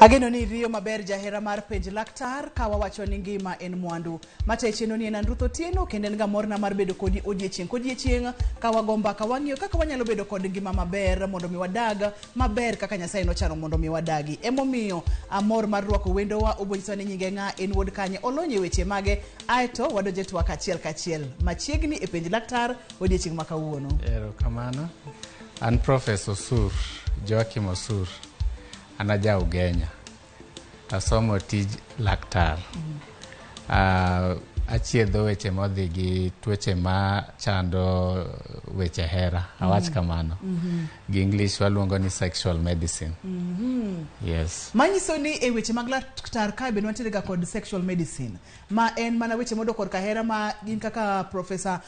Ageno ni iriyo maber jahera mar penj laktar ka wawacho ni ngima en mwandu. Matayi chenro ni en an Ruth Otieno kendo en ga morna mar bedo kodi odiechieng' kodiechieng' ka wago mbaka wang'iyo kaka wanyalo bedo kod ngima maber mondo mi wadag maber kaka Nyasaye nochano mondo mi wadagi. Emomiyo amor mar rwako wendowa obonyisowa ni nyinge ng'a, en wuod kanye, olony e weche mage, aeto wadonjo e twak achiel kachiel machiegni e penj laktar odiechieng' ma kawuono. Erokamano. An Professor Osur, Joachim Osur. An aja Ugenya. Asomo tij laktar. Achiedho weche modhi gi tuoche ma chando weche hera. Awach kamano. Gi English waluongo ni sexual medicine. Yes. Manyiso ni e weche mag laktar kae bende wantiere ga kod sexual medicine ma en mana weche modok korka hera ma gin kaka Professor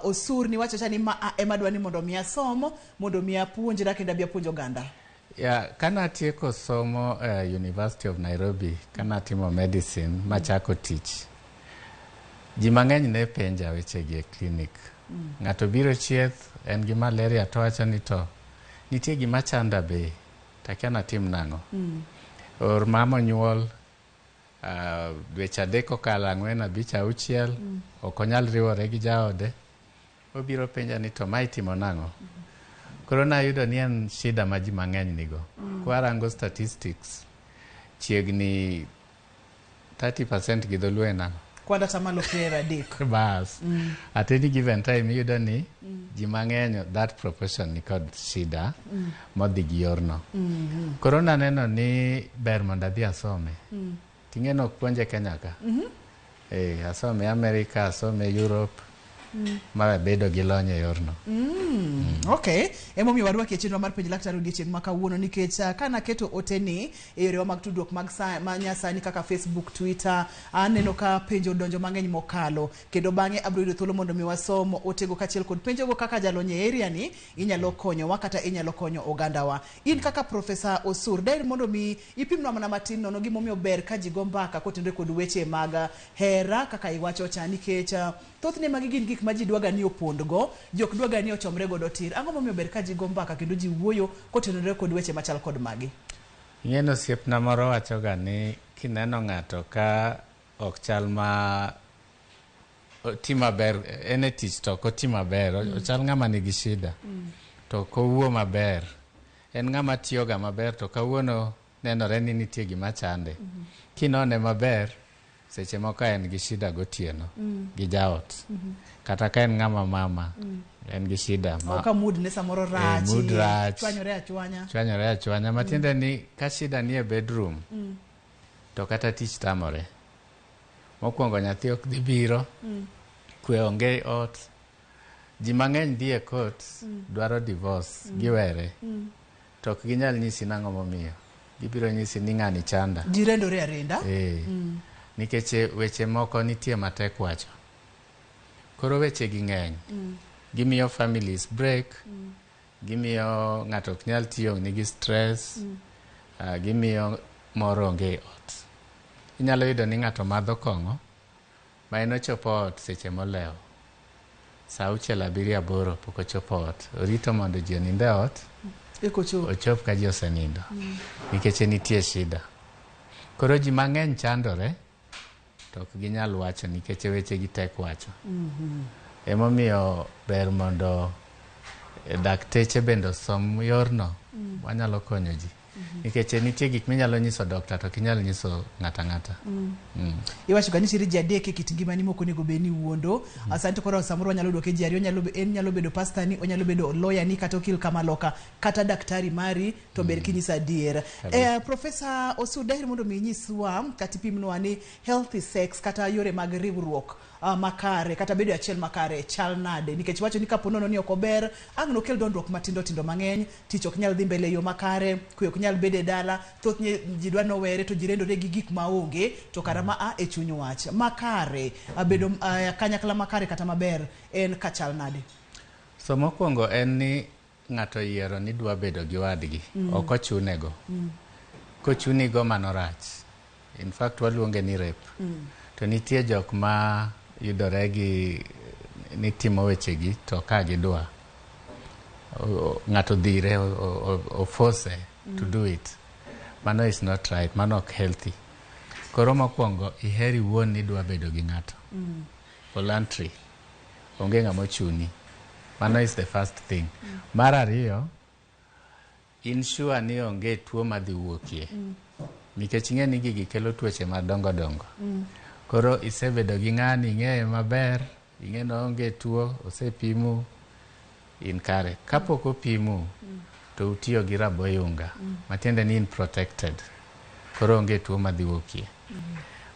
Osur niwacho cha ni ma a ema adwa ni mondo mi asom mondo mi apuonjra kendo abi apuonj oganda. Yeah, kana atieko somo University of Nairobi, kana atimo medicine machako tich, ji mang'eny ne penja wechegi e clinic. Ng'ato biro chieth, en gi malaria to wacho ni to nitie gima chanda be, takia natim nang'o. Or mama onyuol, dweche 3 okalo 4 5 6, ok onyal riwore gi jaode. Obiro penja ni to ma itimo nang'o? Koro nayudo ni en shida ma ji mang'eny nigo. Kwarango statistics, chiegni 30% gi dholuo en ang'o? Kwand atamalo 30. Bas. At any given time iyudo ni ji mang'eny that proportion ni kod shida modhi gi yorno. Koro naneno ni ber mondo adhi asome. Ting'e nok puonje Kenya ka. Asome America, asome Europe. Ma abedo gi lony e yorno. Okay, emomiyo warwaki e chenro mar penj laktar odiechieng' ma kawuono nikech kanaketo oteni e yorewa mag tudruok mag sa, ma nyasani kaka Facebook, Twitter, aneno ka penjo odonjo mang'eny mokalo kendo bang'e abiro yudo thuolo mondo mi wasom otego kaachiel kod penjogo kaka jalony e area ni inyalo konyowa kata inyalo konyo ogandawa. In kaka Professor Osur, daher mondo mi ipimnwa mana matin nono gimomiyo ber ka ji go mbaka kotenore kod weche mag hera kaka iwacho cha nikech thothne magi gin gik ma ji dwaga ni opondgo, ji ok dwaga ni ochomre godo tir. Ang'o momiyo ber ka ji go mbaka kendo ji wuoyo kotenore kod weche machal kod magi? Ing'eni osiepna moro wachoga ni kineno ng'ato ka ok chal ma oti maber, en e tich to ok oti maber, ochal ng'ama nigi shida, to ok owuo maber. En ng'ama tiyoga maber to kawuono nenore ni nitie gima chande. Kinone maber, seche moko en gi shida gotieno gi jaot. Kata ka en ng'ama mama, en gi shida ma Ka mood ne samoro rach, mood rach. chwanyore achwanya. Chwanyore achwanya. Matiende ni ka shida nie bedroom, to kata tich tamore. Mokwongo nyathi ok dhi biro, kwe onge e ot. Ji mang'eny dhi e court, dwaro divorce, giwere. To ok ginyal nyisi nang'o momiyo. Gibiro nyisi ni ng'ani chanda. Ji rendore arenda. Nikech weche moko nitie matek wacho. Koro weche gi ng'eny. Gimiyo families break. Gimiyo ng'ato ok nyal tiyo nigi stress. Gimiyo mor onge e ot. Inyalo yudo ni ng'ato madho kong'o ma en ochopo ot seche molewo. Saa 6 7 8 pok ochopo ot. Orito mondo ji onind e ot. Eko ochopo. Ochop ka ji osenindo. Nikech nitie shida. Koro ji mang'eny chandore to ok ginyal wacho nikech weche gi tek wacho. Emomiyo ber mondo dakteche bende osom yorno. Wanyalo konyo ji. Nikech nitie gik minyalo nyiso dokta to ok inyal nyiso ng'ato ang'ata. Iwacho ga ni nitiere ji 3 e kit ngimani mok onego bed ni wuondo. Asante koro samoro wanyalo duoke ji 2, en nyalo bedo pastor ni, onyalo bedo lawyer ni kata okil kamaloka kata daktari mari to ber kinyiso adier. Professor Osur, daher mondo mi inyiswa kata ipimnwa ni healthy sex kata yore mag riwruok makare kata bedo achiel makare chal nade, nikech wacho ni kapo nono ni ok ober ang' nokel dondruok matindo tindo mang'eny, tich ok nyal dhi mbele e yo makare, kwe ok nyal bedo e dala, thothne ji dwa nowere to ji rendore gi gik maonge to kara ma a e chuny wach makare, bedo kanyakla makare kata maber en kachal nade? So mokwongo en ni ng'ato yiero ni dwa bedo gi wadgi, ok ochunego. Kochunigo mano rach. In fact waluonge ni rape. To nitie jok ma yudore gi ni timo wechegi to ka gidwa. Ng'ato dhire, ofose to do it. Mano is not right, mano ok healthy. Koro mokwongo iher iwuon ni idwa bedo gi ng'ato. Voluntary. Onge ng'ama ochuni. Mano is the first thing. Mar ariyo, in sure ni onge tuo madhi wuokie. Nikech ing'e ni gigi kelo tuoche madongo dongo. Koro isebedo gi ng'ani, ing'eye maber, ing'e ni oonge tuo, osepimu, in kare. Kapok opimu, to utiyo gi raboyunga, matiende ni in protected. Koro onge tuo madhi wuokie.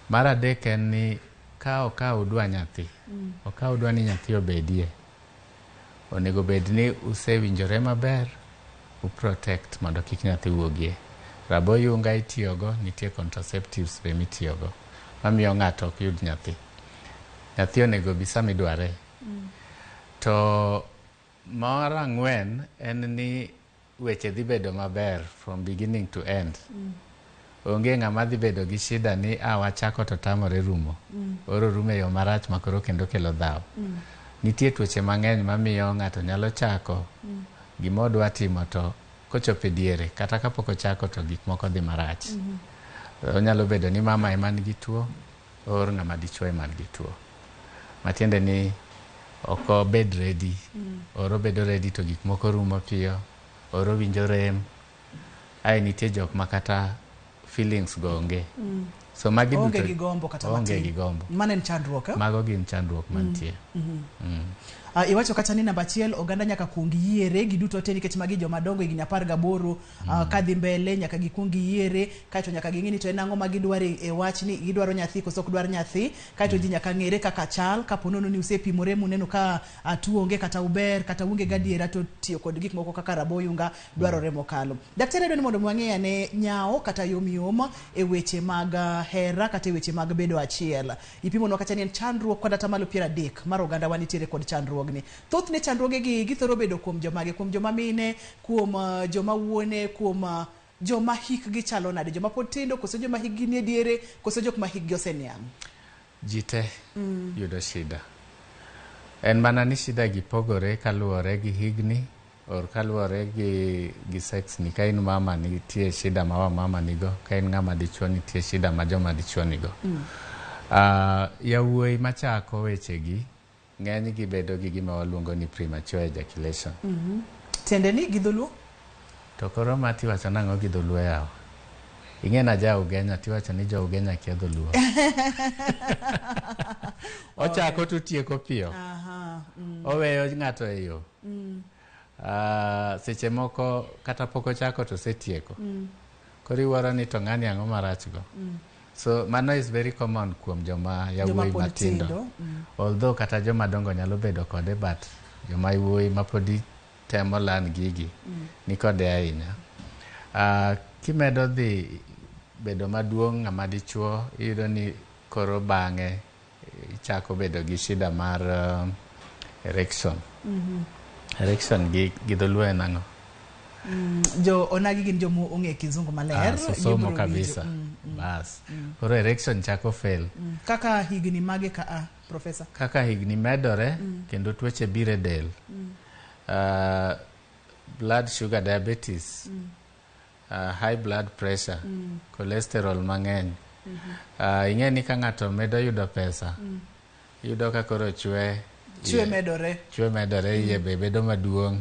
Mar adek en ni ka okaw udwa nyathi, okaw udwa ni nyathi obedie, onego bed ni usewinjore maber, u protect mondo kik nyathi wuogie. Raboyunga itiyogo, nitie contraceptives be mitiyogo, mamiyo ng'ato ok yud nyathi. Nyathi onego bi sama idware. To mar ang'wen en ni weche dhi bedo maber from beginning to end. Onge ng'ama dhi bedo gi shida ni a wachako to tamore rumo. Oro rumo e yo marach ma koro kendo kelo dhaw. Nitie tuoche mang'eny mamiyo ng'ato nyalo chako gima odwa timo to kochopo e diere kata kapok ochako to gik moko dhi marach. Onyalo bedo ni mama ema nigi tuo or ng'ama dichuo ema nigi tuo. Matiende ni ok obed ready. Or obedo ready to gik moko rumo piyo, or owinjo rem. Ae nitie jok ma kata feelings go onge. So magi Onge duto gi gombo kata onge matin. gi gombo. Mano en chandruok, eh? Mago gin chandruok mantie. Iwacho kata ni namba achiel oganda nyaka kuong yiere giduto te nikech magi joma dongo higni 18 kadhi mbele nyaka gikuong giyiere kaeto nyaka ging'e ni to en ang'o ma gidwaro e wachni gidwaro nyathi koso ok dwar nyathi kaeto ji nyaka ng'ere kaka chal kapo nono ni usepimore muneno ka tuo onge kata uber kata uonge gadiera to tiyo kod gik moko kaka raboyunga dwarore mokalo. Daktari adwa ni mondo wang'e ane nyawo kata yomyom e weche mag hera kata e weche mag bedo achiel. Ipimonwa kata ni en chandruok kod atamalo 30 mar oganda wa nitiere kod chandruogni. Thothne chandruoge gi githoro bedo kuom jomage, kuom joma mine, kuom joma wuone, kuom joma hikgi chalo nade, joma pod tindo koso joma hikgi nie diere koso jok ma hikgi oseniang'. Ji te yudo shida. En mana ni shida gi pogore kaluwore gi higni or kaluwore gi sex ni. Ka in mama nitie shida ma wamama nigo, ka in ng'ama dichuo nitie shida ma joma dichuo nigo. Yawuoyi machako wechegi ng'eny gi bedo gi gima waluongo ni premature ejaculation. Tiende ni gi dholuo? To koro ma tiwacho nang'o gi dholuo yawa? Ing'e na ja Ugenya tiwacho ni jo Ugenya kia dholuo. Ochako to tieko piyo. Oweyo ng'ato e yo. Seche moko kata pok ochako to osetieko. Koro iwuoro ni to ng'ani ang'o marach go. So mano is very common kuom joma yawuoyi matindo. Although kata joma dongo nyalo bedo kode, but joma yawuoyi mapodi temo learn gigi ni kode ahinya. Kimedo dhi bedo maduong' ng'ama dichuo, iyudo ni koro bang'e ichako bedo gi shida mar erection. Erection gi dholuo en ang'o? Jo onagi gin joma ong'e kizungu maler. So somo kabisa. Bas. Koro erection chako fail. Kaka higni mage ka a, Professor? Kaka higni medore kendo tuoche biro e del. Blood sugar diabetes, high blood pressure, cholesterol mang'eny. Ing'e ni ka ng'ato medo yudo pesa, iyudo ka koro chwe Chwe medore. Chwe medore, iye be bedo maduong'.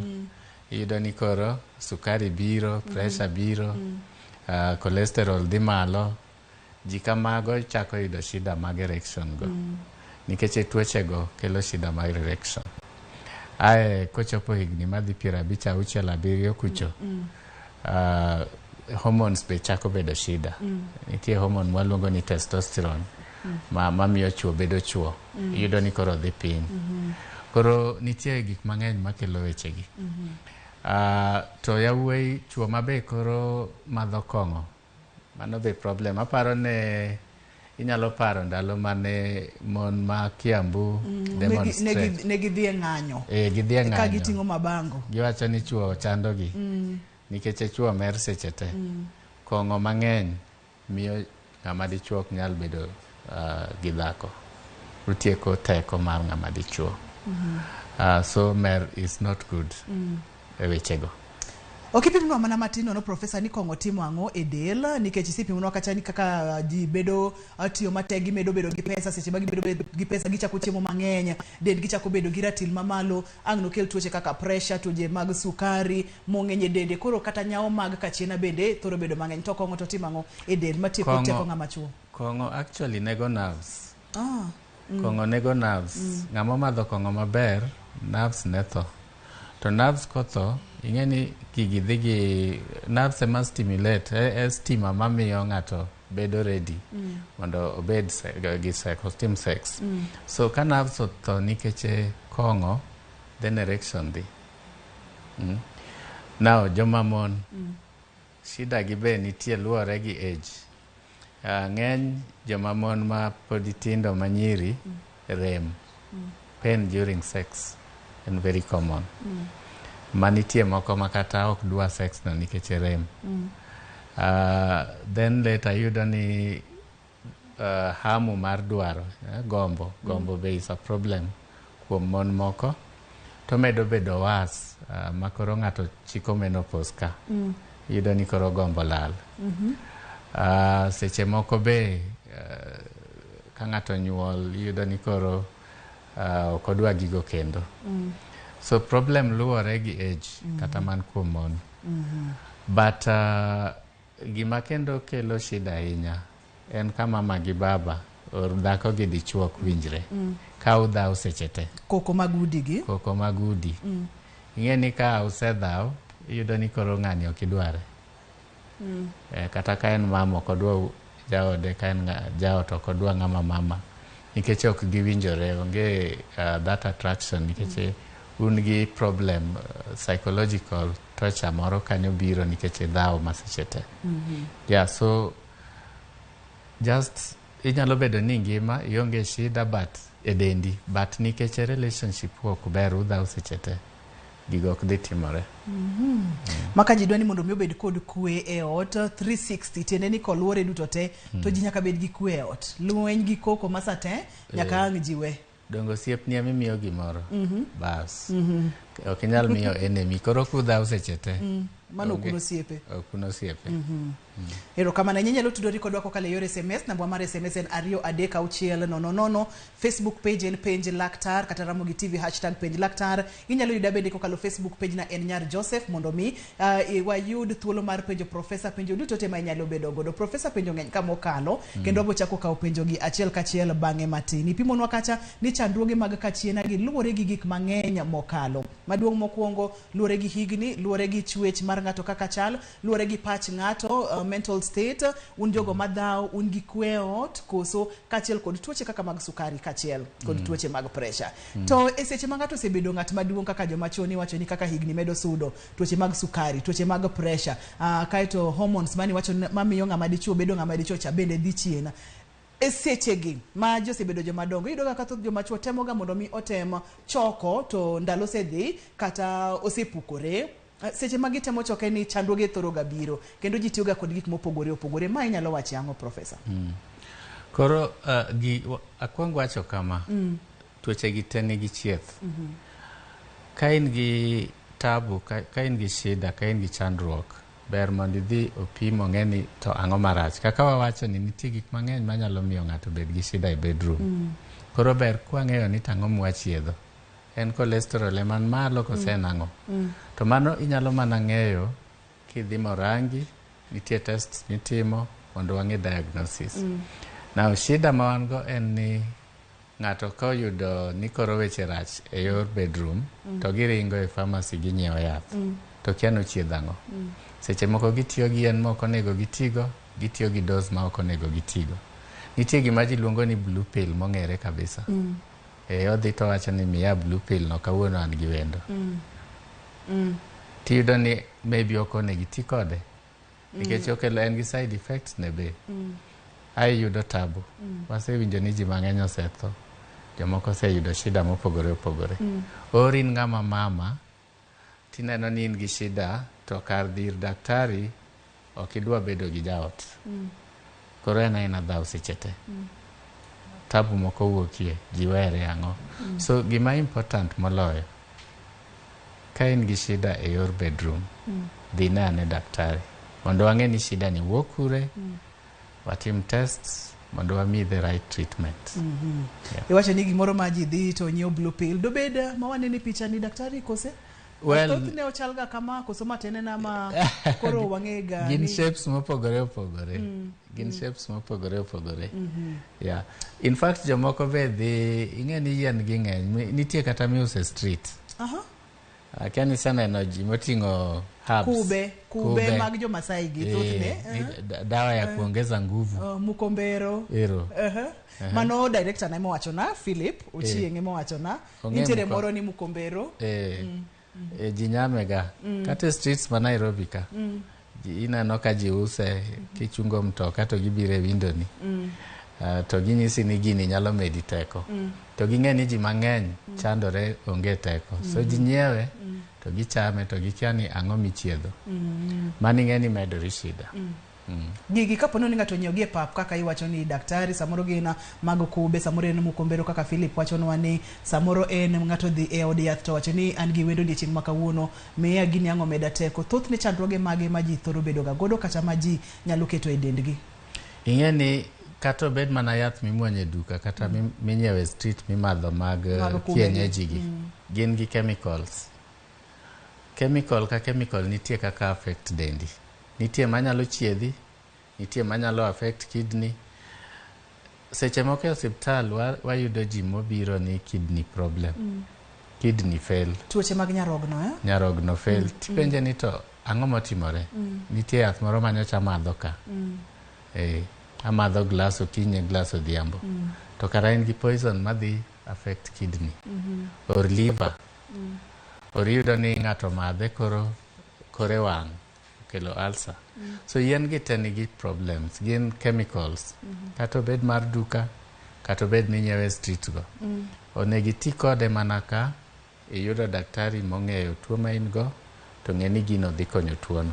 Iyudo ni koro sukari biro, pressure biro, cholesterol dhi malo. Ji kamago chako yudo shida mag erection go. Nikech tuoche go kelo shida mag erection. Ae kochopo higni madhi 56 7 kucho, hormones be chako bedo shida. Nitie hormone mwaluongo ni testosterone mamiyo chuo bedo chuo. Iyudo ni koro dhi piny. Koro nitie gik mang'eny makelo wechegi. To yawuoyi chuo mabe koro madho kong'o, mano be problem. Aparo ne inyalo paro ndalo mane mon ma Kiambu demonstrate. Ne gidhi e ng'anyo. Gidhi e Ka ng'anyo. giting'o mabango. Giwacho ni chuo chandogi. Nikech chuo mer seche te. Kong'o mang'eny miyo ng'ama dichuo ok nyal bedo gi dhako. Otieko teko mar ng'ama dichuo. So mer is not good e wechego. Ok ipimnwa mana matin nono profesa ni kong'o timo ang'o e del nikech isepimonwa kacha ni kaka ji bedo tiyo matek gimedo bedo gi pesa seche ma gimedo bedo gi pesa gichako chiemo mang'eny dendgi chako bedo gi ratil mamalo ang' nokel tuoche kaka pressure tuoche mag sukari mong'eny e dende koro kata nyawo mag kachiena bende thoro bedo mang'eny to kong'o to timo ang'o e del matieko teko ng'ama chuo. Kong'o actually nego nerves. Kong'o nego nerves. Ng'ama omadho kong'o maber, nerves ne tho. To nerves kotho, ing'e ni gigi dhi gi nerves ema stimulate, e stima mamiyo ng'ato bedo ready mondo obed gi sex, otim sex. So ka nerves otho nikech kong'o, then erection dhi. Now joma mon, shida gi be nitie luwore gi age. Ng'eny joma mon ma podi tindo ma nyiri rem. Pain during sex en very common. Manitie moko ma kata ok dwa sex no nikech rem. Then later iyudo ni hamu mar dwaro, gombo, gombo be is a problem kuom mon moko. To medo bedo worse, ma koro ng'ato chiko menopause ka. Iyudo ni koro gombo lal. Seche moko be ka ng'ato nyuol iyudo ni koro ok odwa gigo kendo. So problem luwore gi age kata man kuom mon. But gima kendo kelo shida ahinya en ka mama gi baba or dhako gi dichuo ok winjre. Ka udhaw seche te. Koko mag udi gi. Koko mag udi. Ing'e ni ka usedhaw iyudo ni koro ng'ani ok idware. Kata ka en mama ok odwa jaode, ka en jaot ok odwa ng'ama mama. Nikech ok giwinjore, onge that attraction nikech un gi problem psychological torture moro kanyo biro nikech dhaw ma seche te. Yeah, so just inyalo bedo ni ngima ionge shida but e dendi but nikech relationship ok ber udhaw seche te gigo ok dhi timore. Maka ji dwa ni mondo mi obed kod kwe e ot 360 tiende ni koluore duto te to ji nyaka bed gi kwe e ot. Lweny gi koko ma sa te nyaka ang' ji we. Dongo osiepni ema imiyo gimoro. Bas. Ok inyal miyo enemy. Koro kudhaw seche te. Mano ok un osiepe. Ok un osiepe. Erokamano inyalo tudori kodwa kokalo e yor SMS, namba mar SMS en 23600. Facebook page en Penj Laktar kata Ramogi TV hashtag Penj Laktar. Inyalo yuda bende kokalo Facebook page na en Nyar Joseph mondo mi wayud thuolo mar penjo profesa penjo duto te ma inyalo bedo godo. Profesa penjo ng'eny kama okalo kendo wabo chako kawo penjo gi achiel kachiel bang'e matin. Ipimonwa kacha ni chandruoge mag kachiena gi luwore gi gik mang'eny mokalo. Maduong' mokwongo luwore gi higni, luwore gi chwech mar ng'ato kaka chal, luwore gi pach ng'ato, mental state, un jogo madhaw, un gi kwe ot, koso kaachiel kod tuoche kaka mag sukari kaachiel kod tuoche mag pressure. To e seche ma ng'ato osebedo ng'at maduong' kaka joma chuo ni wacho ni kaka higni medo sudo, tuoche mag sukari, tuoche mag pressure, kaeto hormones mani wacho mamiyo ng'ama dichuo bedo ng'ama dichuo cha bende dhi chien. E sechegi ma ji osebedo joma dongo, iyudo ga ka thoth joma chuo temoga mondo mi otem choko to ndalo osedhi kata osepukore. Seche ma gitemo choke ni chandruoge thoro ga biro kendo ji tiyoga kod gik mopogore opogore. Ma inyalo wache ang'o profesa? Koro akwong wacho kama, tuoche gi te nigi chieth. Ka in gi tabu, ka in gi shida, ka in gi chandruok, ber mondo idhi opim ong'e ni to ang'o marach. Kaka wawacho ni nitie gik mang'eny manyalo miyo ng'ato bed gi shida e bedroom. Koro ber kwang'eyo ni to ang'o mwachiedho. En cholesterol ema ni malo koso en ang'o? To mano inyalo mana ng'eyo kidhi morangi, nitie tests mitimo mondo wang'e diagnosis. Now shida ma wan go en ni ng'ato ka oyudo ni koro weche rach e yor bedroom to giringo e pharmacy ginyiewo yath to kia nochiedh ang'o. Seche moko gitiyo gi yien ma ok onego gitigo, gitiyo gi dose ma ok onego gitigo. Nitie gima ji luongo ni blue pill mong'ere kabisa. Odhi to wacho ni miya blue pill no kawuono an gi wendo. Tiyudo ni maybe ok onego iti kode. Nikech okelo en gi side effects ne be. Ae yudo tabu. Wasewinjo ni ji mang'eny osetho. Jomoko oseyudo shida mopogore opogore. Or in ng'ama mama, tineno ni in gi shida, to kar dhi ir daktari, ok idwa bedo gi jaot. Koro en aena dhaw seche te. Tabu moko wuokie, ji were ang'o. So gima important moloyo, Ka in gi shida e yor bedroom, dhi ne ane daktari mondo wang'e ni shida ni wuok kure, watim tests mondo wami the right treatment. Yeah. Iwacho ni gimoro ma ji dhi to nyiewo blue pill. Dobed ma wanene e picha ni daktari kose? Well, Thothne ochal ga kama koso matenena ma koro wang'e ga gin ni shapes mopogore opogore. Gin shapes mopogore opogore. Yeah. In fact, jomoko be dhi, ing'e ni yien gi ng'eny, nitie kata miuse street. Akia ni iseneno ji moting'o herbs. Kube, kube mag jo-Masai gi thothne. Dawa ya kuongeza nguvu. Oh, mukombero. Ero. Mano director na emowachona, Philip Ochieng emowachona. Ong'e Nitiere moro ni mukombero. Ji nyamega. Kata e streets ma Nairobi ka. Ji ineno ka ji use, kichungo mtoka to gibiro e window ni. To ginyisi ni gini nyalo medi teko. To ging'e ni ji mang'eny chandore onge teko. So ji nyiewe to gichame to gikia ni ang'o michiedho. Mano ing'e ni medori shida. Gigi kapo ni ng'ato onyiewo gi e pap kaka iwacho ni daktari, samoro gin mag kube, samoro en mukombero kaka Philip wachonwa ni samoro en ng'ato dhi e od yath to wacho ni an gi wendo odiochieng' ma kawuono, miya gini ang' omeda teko. Thothne chandruoge mage ma ji thoro bedo ga godo kata ma ji nyalo keto e dendgi? Ing'e ni kata obed mana yath mimuonyo e duka kata minyiewo e street mimadho mag Mag kube gi. kienyeji gi, gin gi chemicals. Chemical ka chemical nitie kaka affect dendi. Nitie manyalo chiedhi, nitie manyalo affect kidney. Seche moko e osiptal wayudo ji mobiro ni kidney problem. Kidney fail. Tuoche mag nyarogno, eh? Nyarogno fail. Tipenje ni to ang'o motimore? Nitie yath moro manyocha amadho ka. Amadho glass okinyi, glass odhiambo. To kara en gi poison madhi affect kidney. Or liver. Or iyudo ni ng'ato madhe koro kore wang' okelo ulcer. So yien gi te nigi problems, gin chemicals. Kata obed mar duka, kata obed minyiewe e street go. Onego iti kode mana ka iyudo daktari mong'eyo tuo ma in go, to ng'e ni gino dhi konyo tuono.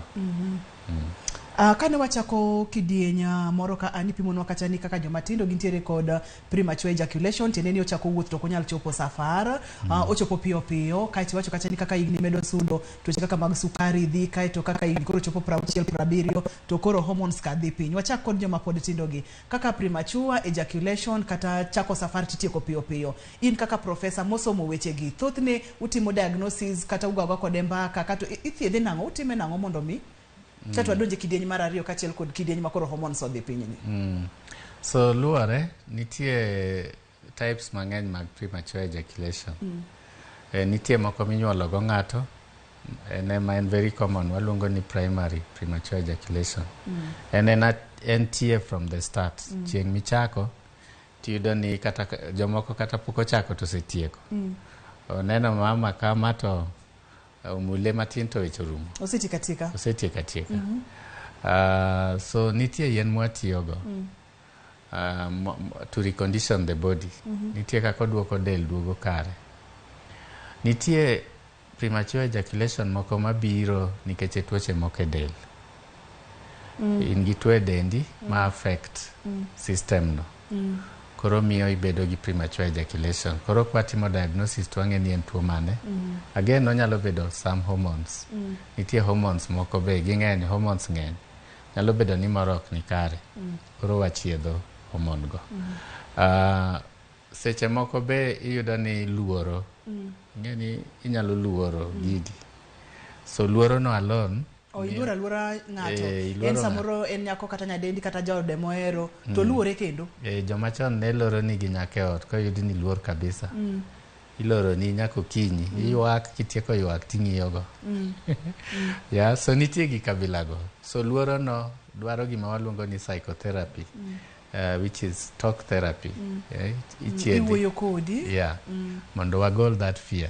Kane wachako kidieny moro ka an ipimonwa kacha ni kaka joma tindo gintiere kod premature ejaculation, tiende ni ochako wuoth to ok onyal chopo safar, ochopo piyo piyo, kaeto iwacho kacha ni kaka higni medo sudo, tuoche kaka mag sukari dhi, kaeto kaka higni koro chopo 60, 70, to koro hormones ka dhi piny. Wachak kod joma pod tindo gi, kaka premature ejaculation kata chako safar titieko piyo piyo. In kaka profesa mosomo weche gi, thothne utimo diagnosis kata ugaga kode mbaka, kata ithiedhe nang'o, utime nang'o mondo mi Chato wadonje kidieny mar ariyo kaachiel kod kidieny ma koro hormones odhi piny ni. So luwore, nitie types mang'eny mag premature ejaculation. Nitie moko minyuolo go ng'ato, en ema en very common, waluongo ni primary premature ejaculation. En entie from the start. Chieng' michako, tiyudo ni kata jomoko kata pok ochako to osetieko. Oneno mama kama to omule matin to weche orumo. Osetieko atieka. Osetieko atieka. So nitie yien mwatiyogo to recondition the body. Nitie kaka oduoko del duogo kare. Nitie premature ejaculation moko mabiro nikech tuoche moko e del. In gi tuo e dendi ma affect system no. Koro miyo ibedo gi premature ejaculation. Koro kwatimo diagnosis to wang'e ni en tuo mane. Again onyalo bedo some hormones. Nitie hormones moko be ging'eny, hormones ng'eny. Nyalo bedo ni moro ok ni kare. Koro wachiedho hormone go. Seche moko be iyudo ni luoro. Ing'e ni inyalo luoro gigi. So luoro no alone. O iluoro aluora ng'ato. Iluoro En ng'ato. samoro en nyako kata nyadendi kata jaode mohero to luore kendo. Joma chon ne loro ni gi nyaka e ot koyudi ni luor kabisa. Iloro ni nyaka okinyi. Iywak kitieko ywak ting'iyo go. Yeah, so nitie gi kabila go. So luoro no dwaro gima waluongo ni psychotherapy. Which is talk therapy. Yeah, ichiedhi. Iwuoyo kodi. Yeah. Mondo wagol that fear.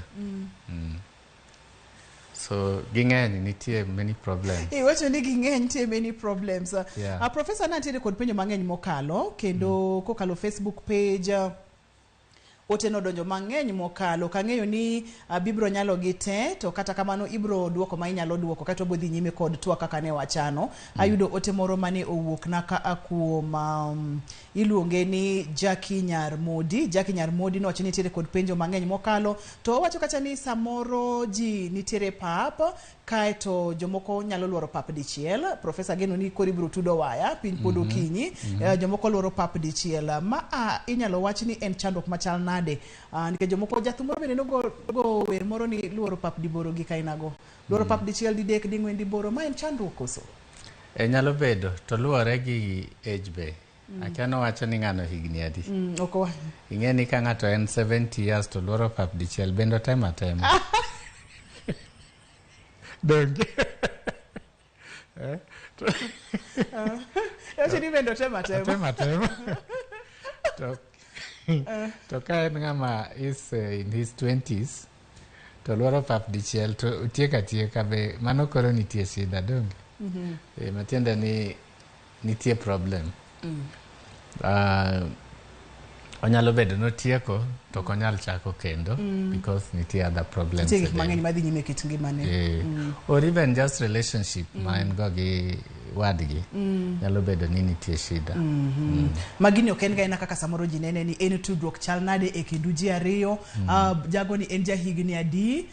So ging'eny, nitie many problems. Iwacho ni ging'eny, nitie many problems. Yeah. Professor nantiere kod penjo mang'eny mokalo kendo kokalo Facebook page. Ote nodonjo mang'eny mokalo. Ok ang'eyo ni bibro nyalo gi te, to kata kamano ibro duoko ma inyalo duoko kaeto wabiro dhi nyime kod twak kaka ne wachano. Ayudo ote moro mane owuok na ka a kuom iluonge ni Jackie Nyar Modi. Jackie Nyar Modi nowacho ni nitiere kod penjo mang'eny mokalo, to owacho kacha ni samoro ji nitiere pap kaeto jomoko nyalo luoro pap dichiel. Profesa geno ni koro ibiro tudo waya piny pod okinyi. Jomoko luoro pap dichiel. Ma a inyalo wach ni en chandruok machal nade? Nikech jomoko jathum moro bende nogo go wer moro ni luoro pap diboro gi kainago. Luoro pap dichiel, didek, ding'wen, diboro. Ma en chandruok koso? E nyalo bedo to luwore gi age be. Akia nowacho ni ng'ano higni adi. Ok owa- Ing'e ni ka ng'ato en 70 years to luoro pap dichiel bende otemo atema. Donge? Eh? Wacho ni bende otemo atema. Otemo atema. To ka en ng'ama is in his 20s to luoro pap dichiel to otieko atieka be mano koro nitie shida donge? Matiende ni nitie problem. Onyalo bedo notieko to ok onyal chako kendo because nitie other problems. Nitie gik e del. mang'eny madhi nyime e kit ngimane. Or even just relationship ma en go gi wadgi nyalo bedo ni nitie shida. Magini ok en ga aena kaka samoro ji nene ni en tudruok chal nade e kindu ji ariyo. Jago ni en jahigni adi?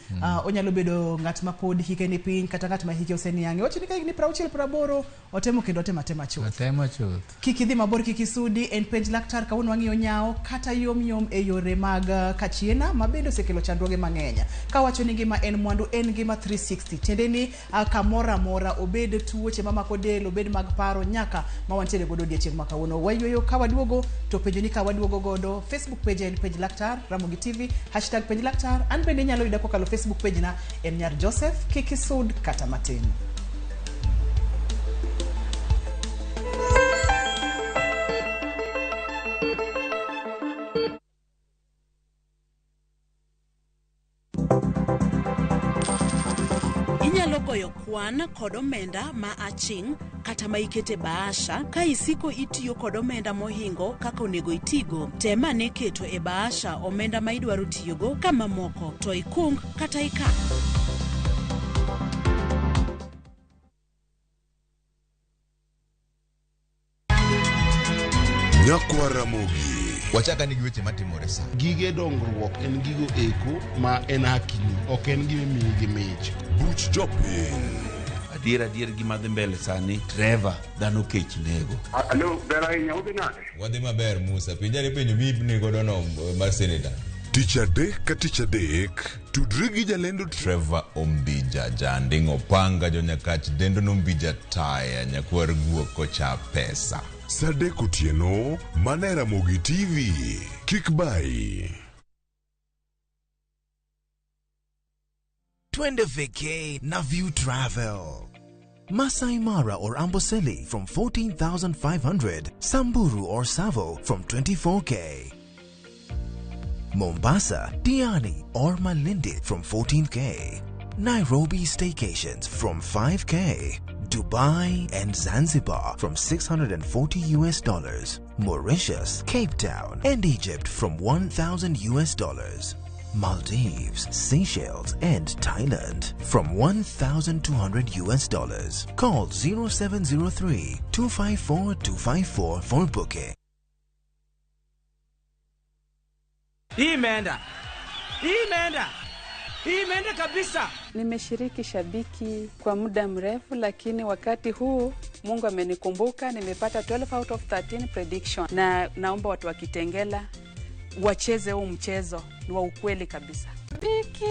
Onyalo bedo ng'at ma pod hike ni piny kata ng'at ma hike oseniang'e. Wacho ni ka higni 60 80 otemo kendo otemo atema chuth. Otemo chuth. Kik idhi mabor, kik isudi, en penj laktar. Kawuono wang'iyo nyawo kata yom yom e yore mag kachiena ma bende osekelo chandruoge mang'eny. Kawacho ni ngima en mwandu, en ngima 360. Tiende ni kamoro amora, obed tuoche mamako del, obed mag paro, nyaka ma wantiere godo odiechieng' ma kawuono. Wayueyo ka waduogo to penjo ni ka waduogo godo Facebook page en penj laktar Ramogi TV, hashtag penj laktar. An bende inyalo yuda kokalo Facebook page na en Nyar Joseph. Kik isud kata matin. Inyalo goyo kwan kod omenda ma aching' kata ma ikete bahasha ka isiko itiyo kod omenda mohingo kaka onego itigo. Tem ane keto e bahasha omenda ma idwaro tiyogo ka mamoko to ikung kata ikan. Nyakwa Ramogi. Wachaka ni gi weche matimore sa. Gige dongruok en gigo eko ma en hakini, ok en gima imiyi gi mich. Buch jopiny. Adier adier gima dhi mbele sani Trevor dhano kech nego. Alo, ber ahinya, udhi nade? Wadhi maber Musa. Penjane penjo mi godo no mar senator. Tich adek ka tich adek, tudri gi jalendo Trevor Ombija Janding Opanga jonyakach dendo nombija taya nyakwar guok kocha pesa. Sa adek otieno, mana e Ramogi TV. Kik bayi. Twende vacay na View Travel. Masai Mara or Amboseli from 14,500, Samburu or Tsavo from 24K. Mombasa, Diani or Malindi from 14K. Nairobi staycations from 5K. Dubai and Zanzibar from $640 US. Mauritius, Cape Town and Egypt from $1,000 US. Maldives, Seychelles and Thailand from $1,200 US. Call 0703 254 254 for booking. Hii imeenda, hii imeenda, hii imeenda kabisa. Nimeshiriki Shabiki kwa muda mrefu, lakini wakati huu Mungu amenikumbuka, nimepata 12 out of 13 prediction, na naomba watu wa Kitengela wacheze huu mchezo, ni wa ukweli kabisa. Biki.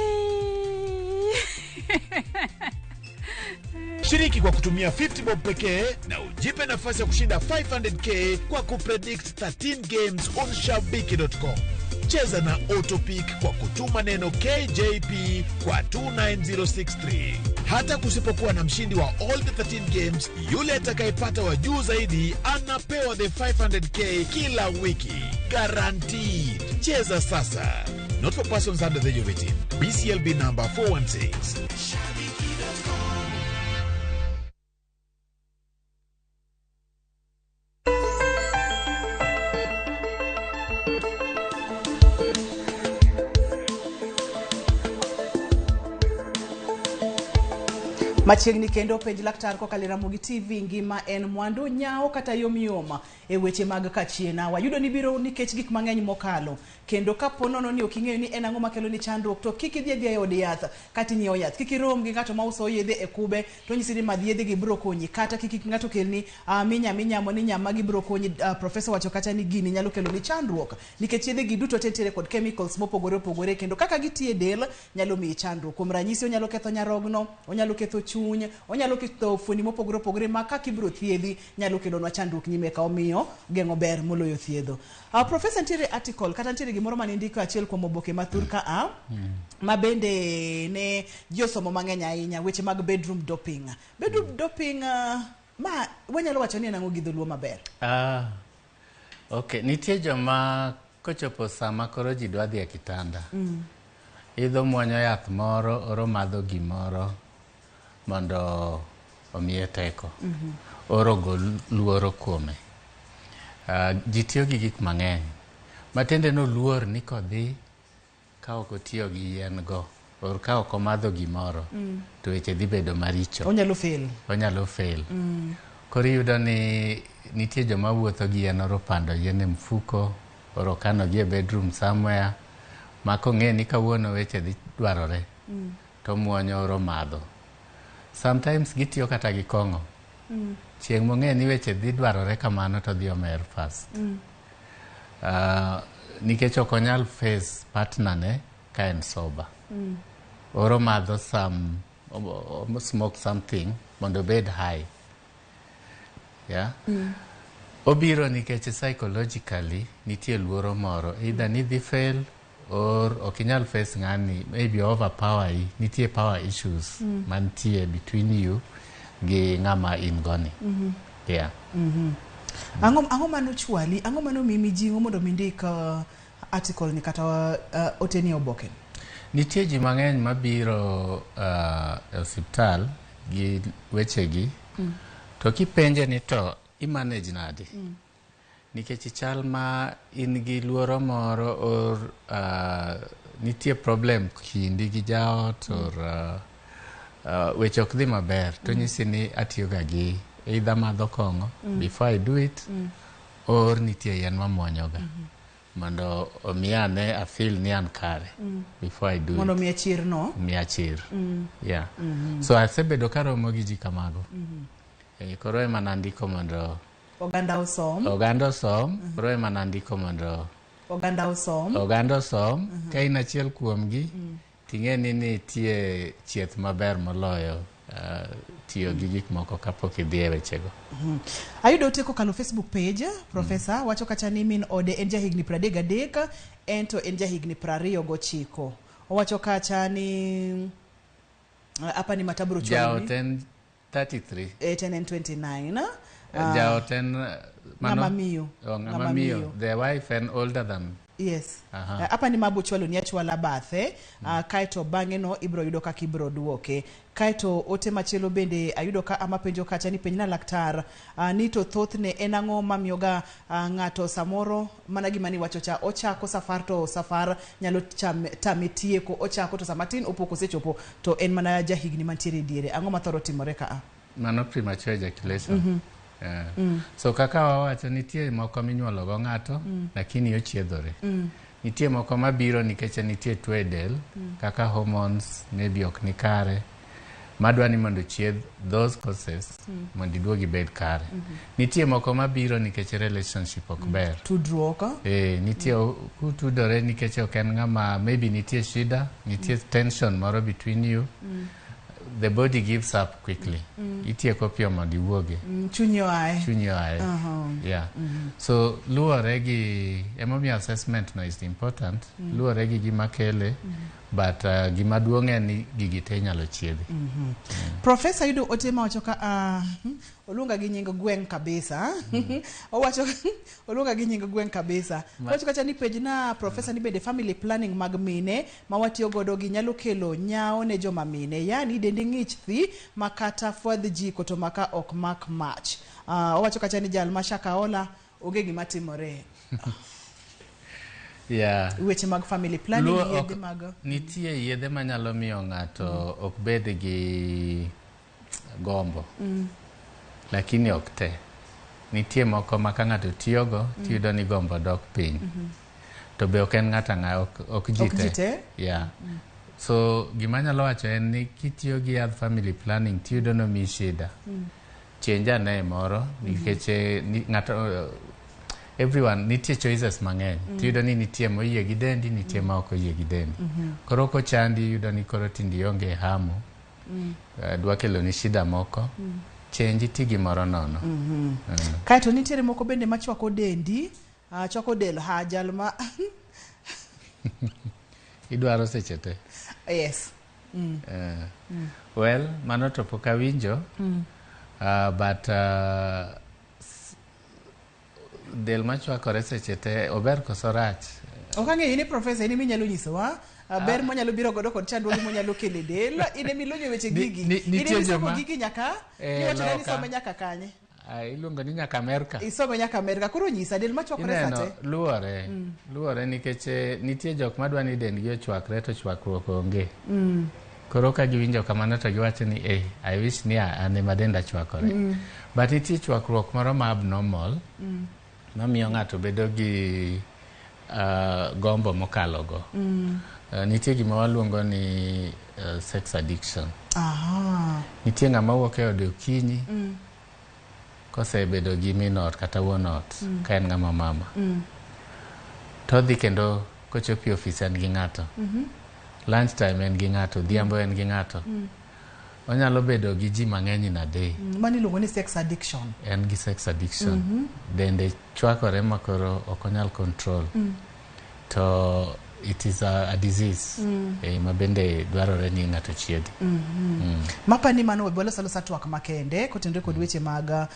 Shiriki kwa kutumia 50 bob pekee na ujipe nafasi ya kushinda 500k kwa kupredict 13 games on shabiki.com. Cheza na Autopick kwa kutuma neno KJP kwa 29063. Hata kusipokuwa na mshindi wa all the 13 games, yule atakayepata wa juu zaidi anapewa the 500k kila wiki. Guaranteed. Cheza sasa. Not for persons under the age of 18. BCLB number 416. Machiegni kendo penj laktar kokalo e Ramogi TV ngima en mwandu nyawo kata yomyom e weche mag kachiena. Wayudo ni biro nikech gik mang'eny mokalo. Kendo kapo nono ni ok ing'eyo ni en ang'o makelo ni chandruok to kik idhi adhiya e od yath kata inyiewo yath. Kik irom gi ng'ato mauso yedhe e kube to onyisi ni madh yedhe gi biro konyi. Kata kik ng'ato kelni minya minyamo ni nyama gi biro konyi. Profesa wacho kacha ni gini nyalo kelo ni chandruok nikech yedhe gi duto te nitiere kod chemicals mopogore opogore kendo kaka gitiyo e del nyalo miyi chandruok. Kuom ranyisi onyalo ketho nyarogno, onyalo ketho chuny, onyalo ketho fuoni mopogore opogore ma kaka ibiro thiedhi nyalo kelonwa chandruok nyime ka omiyo geng'o ber moloyo thiedho. Profesa nitiere article kata nitiere gimoro mane indiko achiel kuom oboke ma thur ka a ma bende ne ji osomo mang'eny ahinya weche mag bedroom doping. Bedroom doping ma wanyalo wacho ni en ang'o gi dholuo maber? Okay, nitie joma kochopo sama koro ji dwa dhi e kitanda. Idho muonyo yath moro, oro madho gimoro mondo omiye teko. Oro go luoro kuome. Ji tiyo gi gik mang'eny. Matiende ni oluor ni kodhi ka ok otiyo gi yien go or ka ok omadho gimoro to weche dhi bedo maricho. Onyalo fail. Onyalo fail. Koro iyudo ni nitie joma wuotho gi yien oro pando yien e mfuko, oro kano gi e bedroom somewhere, ma kong'e ni kawuono weche dhi dwarore, to muonyo oro madho. Sometimes gitiyo kata gi kong'o. Chieng' mong'e ni weche dhi dwarore kamano to dhi omer fast. Nikech ok onyal face partner ne ka en sober. Oro madho some, smoke something mondo obed high. Yeah? Obiro nikech psychologically nitie luoro moro either ni dhi fail or ok inyal face ng'ani maybe overpower i nitie power issues mantie between you gi ng'ama in goni. Yeah. Ang'o manochwali, ang'o manomiyi mijing'o mondo mi indik article ni kata ote ni e oboke? Nitie ji mang'eny mabiro e osiptal gi wechegi to kipenje ni to imanage nade? Nikech chal ma in gi luoro moro or nitie problem kindi gi jaot or weche ok dhi maber to nyisi ni atiyo ga gi either madho kong'o before I do it or nitie yien mamuonyoga mondo omiya ane a feel ni an kare before I do Mondo it. miya chir no. Miya chir. Yeah. So asebedo karomo gi ji kamago. Koro ema nandiko mondo Oganda osom. oganda osom, koro ema nandiko mondo Oganda osom. oganda osom. Ka in achiel kuomgi, ting'e ni nitie chieth maber moloyo tiyo gi gik moko kapok idhi e wechego. Ayudo ote kokalo Facebook page, Profesa wacho kacha ni min ode en jahigni 33, en to en jahigni 29. Owacho kacha ni apa ni matabro Jaot en 33. 10 and 29. Jaot en Ng'ama miyo. Oh, ng'ama miyo. The wife en older than. Yes. Aha. Apa ni mabo chwalo ni achwala bathe, kaeto bang'e no ibro yudo kaka ibro duoke. Kaeto ote machielo bende ayudo ka ama penjo kacha ni penjna laktar ni to thothne en ang'o mamiyoga ng'ato samoro mana gima ni wacho cha ochako safar to safar nyalo tame tieko ochako to sama tin opo kosechopo to en mana jahigni mantiere e diere. Ang'o mathoro timore ka a? Mano premature ejaculation. So kaka wawacho nitie moko minyuolo go ng'ato lakini ochiedhore. Nitie moko mabiro nikech nitie tuo e del kaka hormones maybe ok ni kare madwa ni mondo chiedh those causes mondo iduog ibed kare. Nitie moko mabiro nikech relationship ok ber. Tudruok. Nitie kutudore nikech ok en ng'ama maybe nitie shida, nitie tension moro between you. The body gives up quickly. Itieko piyo mondo iwuogi. Chunyi oae. Chunyi oae. Yeah. So luwore gi emomiyo assessment no is important. Luwore gi gima kele but gima duong' en ni gigi te inyalo chiedhi. Profesa yudo ote mawacho ka oluonga gi nying gweng' kabisa. Owacho oluonga gi nying gweng' kabisa. Owacho kacha ni penjna profesa ni bende family planning mag mine ma watiyo godo gi nyalo kelo nyawo ne joma mine. Yani dendi ng'ich thi ma kata fwadh jiko to maka ok mak mach. Owacho kacha ni jal ma Shakahola onge gima timore. Yeah. Weche mag family planning yedhe mag nitie yedhe manyalo miyo ng'ato ok bed gi gombo. Lakini ok te. Nitie moko ma ka ng'ato tiyogo tiyudo ni gombo dok piny. To be ok en ng'ato ang'ata, ok ji Ok ji te. te. Yeah. So gima anyalo wacho en ni kitiyo gi yadh family planning tiyudo nomiyi shida. Change ane moro nikech ng'ato everyone nitie choices mang'eny. Tiyudo ni nitie moyie gi dendi, nitie ma ok oyie gi dendi. Koro kochandi iyudo ni koro tinde ionge hamu. Dwa keloni shida moko. Change iti gimoro nono. Kaeto nitiere moko bende machwako dendi, chwako del ha jal ma Idwaro seche te. Yes. Well, mano to pok awinjo. But del machwakore seche te ober koso rach? Ok ang'eyo, in e professor, in ema inyalo nyisowa ber monyalo biro godo kod chandruoge monyalo kelo e del. In ema ilonyo weche gigi. In Nitie ema isomo joma gigi nyaka iwacho ni loka. isome nyaka kanye? Iluongo ni nyaka Amerka. Isome nyaka Amerka. Koro nyisa del machwakore Ineno, sate. luwore. Luwore nikech nitie jok madwa ni dendgi ochwakre to chwakruok onge. Koro ka giwinjo kamano to giwacho ni I wish ni an ema denda chwakore. But nitie chwakruok moro ma abnormal mamiyo ng'ato bedo gi gombo mokalo go. Nitie gima waluongo ni sex addiction. Nitie ng'ama wuok e ode okinyi kosebedo gi min ot kata wuon ot ka en ng'ama mama. To odhi kendo kochopo e ofis en gi ng'ato. Lunch time en gi ng'ato, odhiambo en gi ng'ato. Onyalo bedo gi ji mang'eny in a day. Mano iluongo ni sex addiction. En gi sex addiction. Dende chwakore ma koro ok onyal control. To it is a disease ma bende dwarore ni ng'ato chiedhi. Mapani mano walos alosa twak makende kotenore kod weche mag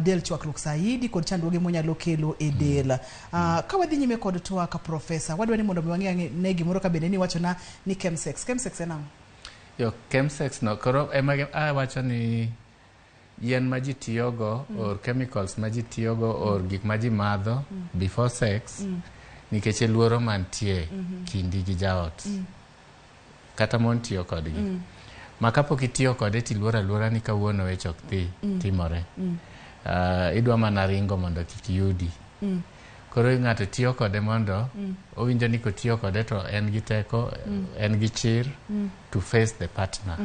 del chwakruok saidi kod chandruoge monyalo kelo e del. Ka wadhi nyime kod twak, professor, wadwa ni mondo mi wang'e ne gimoro ka bende ni iwachona ni chemsex. Chemsex en ang'o? Yo, chemsex no koro ema awacho ni yien ma ji tiyogo or chemicals ma ji tiyogo or gik ma ji madho before sex nikech e luoro mantie kindi gi jaot. Kata mon tiyo kodgi. Ma kapok itiyo kode tiluoro aluora ni kawuono weche ok dhi timore. Idwa mana ringo mondo kik yudi. Koro ng'ato tiyo kode mondo owinjo ni kotiyo kode to en gi teko, en gi chir to face the partner.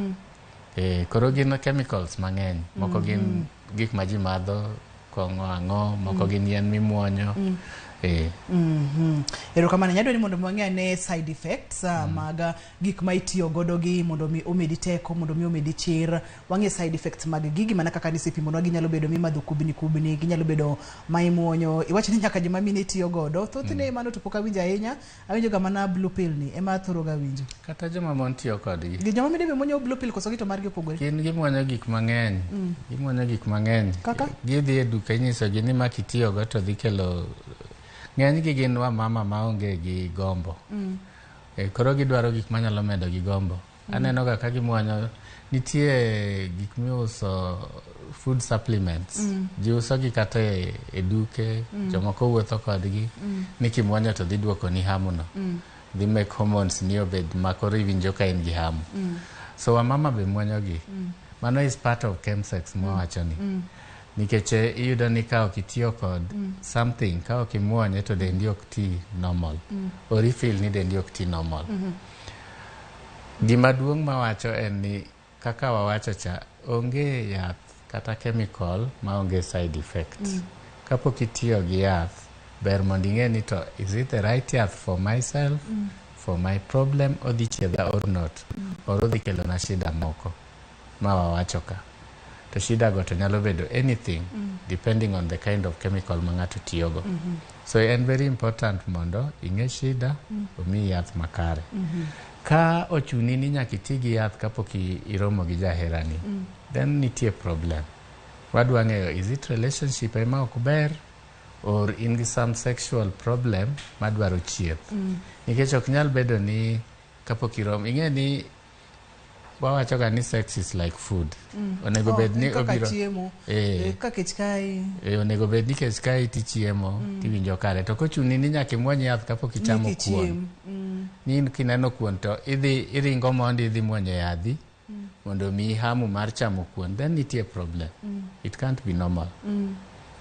Koro gin chemicals mang'eny. Moko gin gik ma ji madho, kong'o ang'o, moko gin yien mimuonyo. Erokamano. Nyadwa ni mondo mi wang'e ane side effects mag gik ma itiyo godo gi mondo mi omedi teko, mondo mi omedi chir. Wang'e side effects mag gigi mana kaka nisepimonwa, ginyalo bedo mimadho kubni kubni, ginyalo bedo ma imuonyo. Iwacho ni nyaka joma mine tiyo godo. Thothne mano to pok awinjo ahinya. Awinjo ga mana blue pill ni ema athoro ga winjo. Kata joma mon tiyo kodgi. Gi joma mine be muonyo blue pill koso gi to margi opogore? Gin gimuonyo gik mang'eny. Gimuonyo gik mang'eny. Kaka? Gidhi e duka inyisogi ni ma kitiyogo to dhi kelo. Ng'enygi gin wamama maonge gi gombo. Koro gidwaro gik manyalo medo gi gombo. Aneno ga ka gimuonyo nitie gik miuso, food supplements. Ji uso gi kata e duke, jomoko wuotho kodgi ni kimuonyo to dhi duoko ni hamu no. Dhi make hormones ni obed ma koro iwinjo ka in gi hamu. So wamama be muonyo gi. Mano is part of chemsex mwawacho ni. Nikech iyudo ni ka ok itiyo kod something, ka ok imuonye to dendi ok ti normal. Or i feel ni dendi ok ti normal. Gima duong' mawacho en ni kaka wawacho cha, onge yath kata chemical maonge side effect. Kapok itiyo gi yath, ber mondo ing'e ni to is it the right yath for myself, for my problem, odhi chiedha or not, or odhi kelona shida moko ma wawacho ka. To shida go to nyalo bedo anything depending on the kind of chemical ma ng'ato tiyogo. So en very important mondo ing'e shida, omiyi yath makare. Ka ochuni ni nyaka iti gi yath kapok iromo gi jaherani, then nitie problem. Wadwa ng'eyo is it relationship ema ok ber or in gi some sexual problem madwaro chieth. Nikech ok nyal bedo ni kapok iromo, ing'e ni wawacho ga ni sex is like food. Onego bed ni kaka obiro chiemo. Ka kech kayi. Onego bed ni kech kayi tichiemo tiwinjo kare. To kochuni ni nyaka imuony yath kapok ichamo Nyaka kuon. ichiem. Ni in kineno kuon to idhi iringo mondi idhi muonyo yadhi. mondo omiyi hamu mar chamo kuon, then nitie problem. It can't be normal.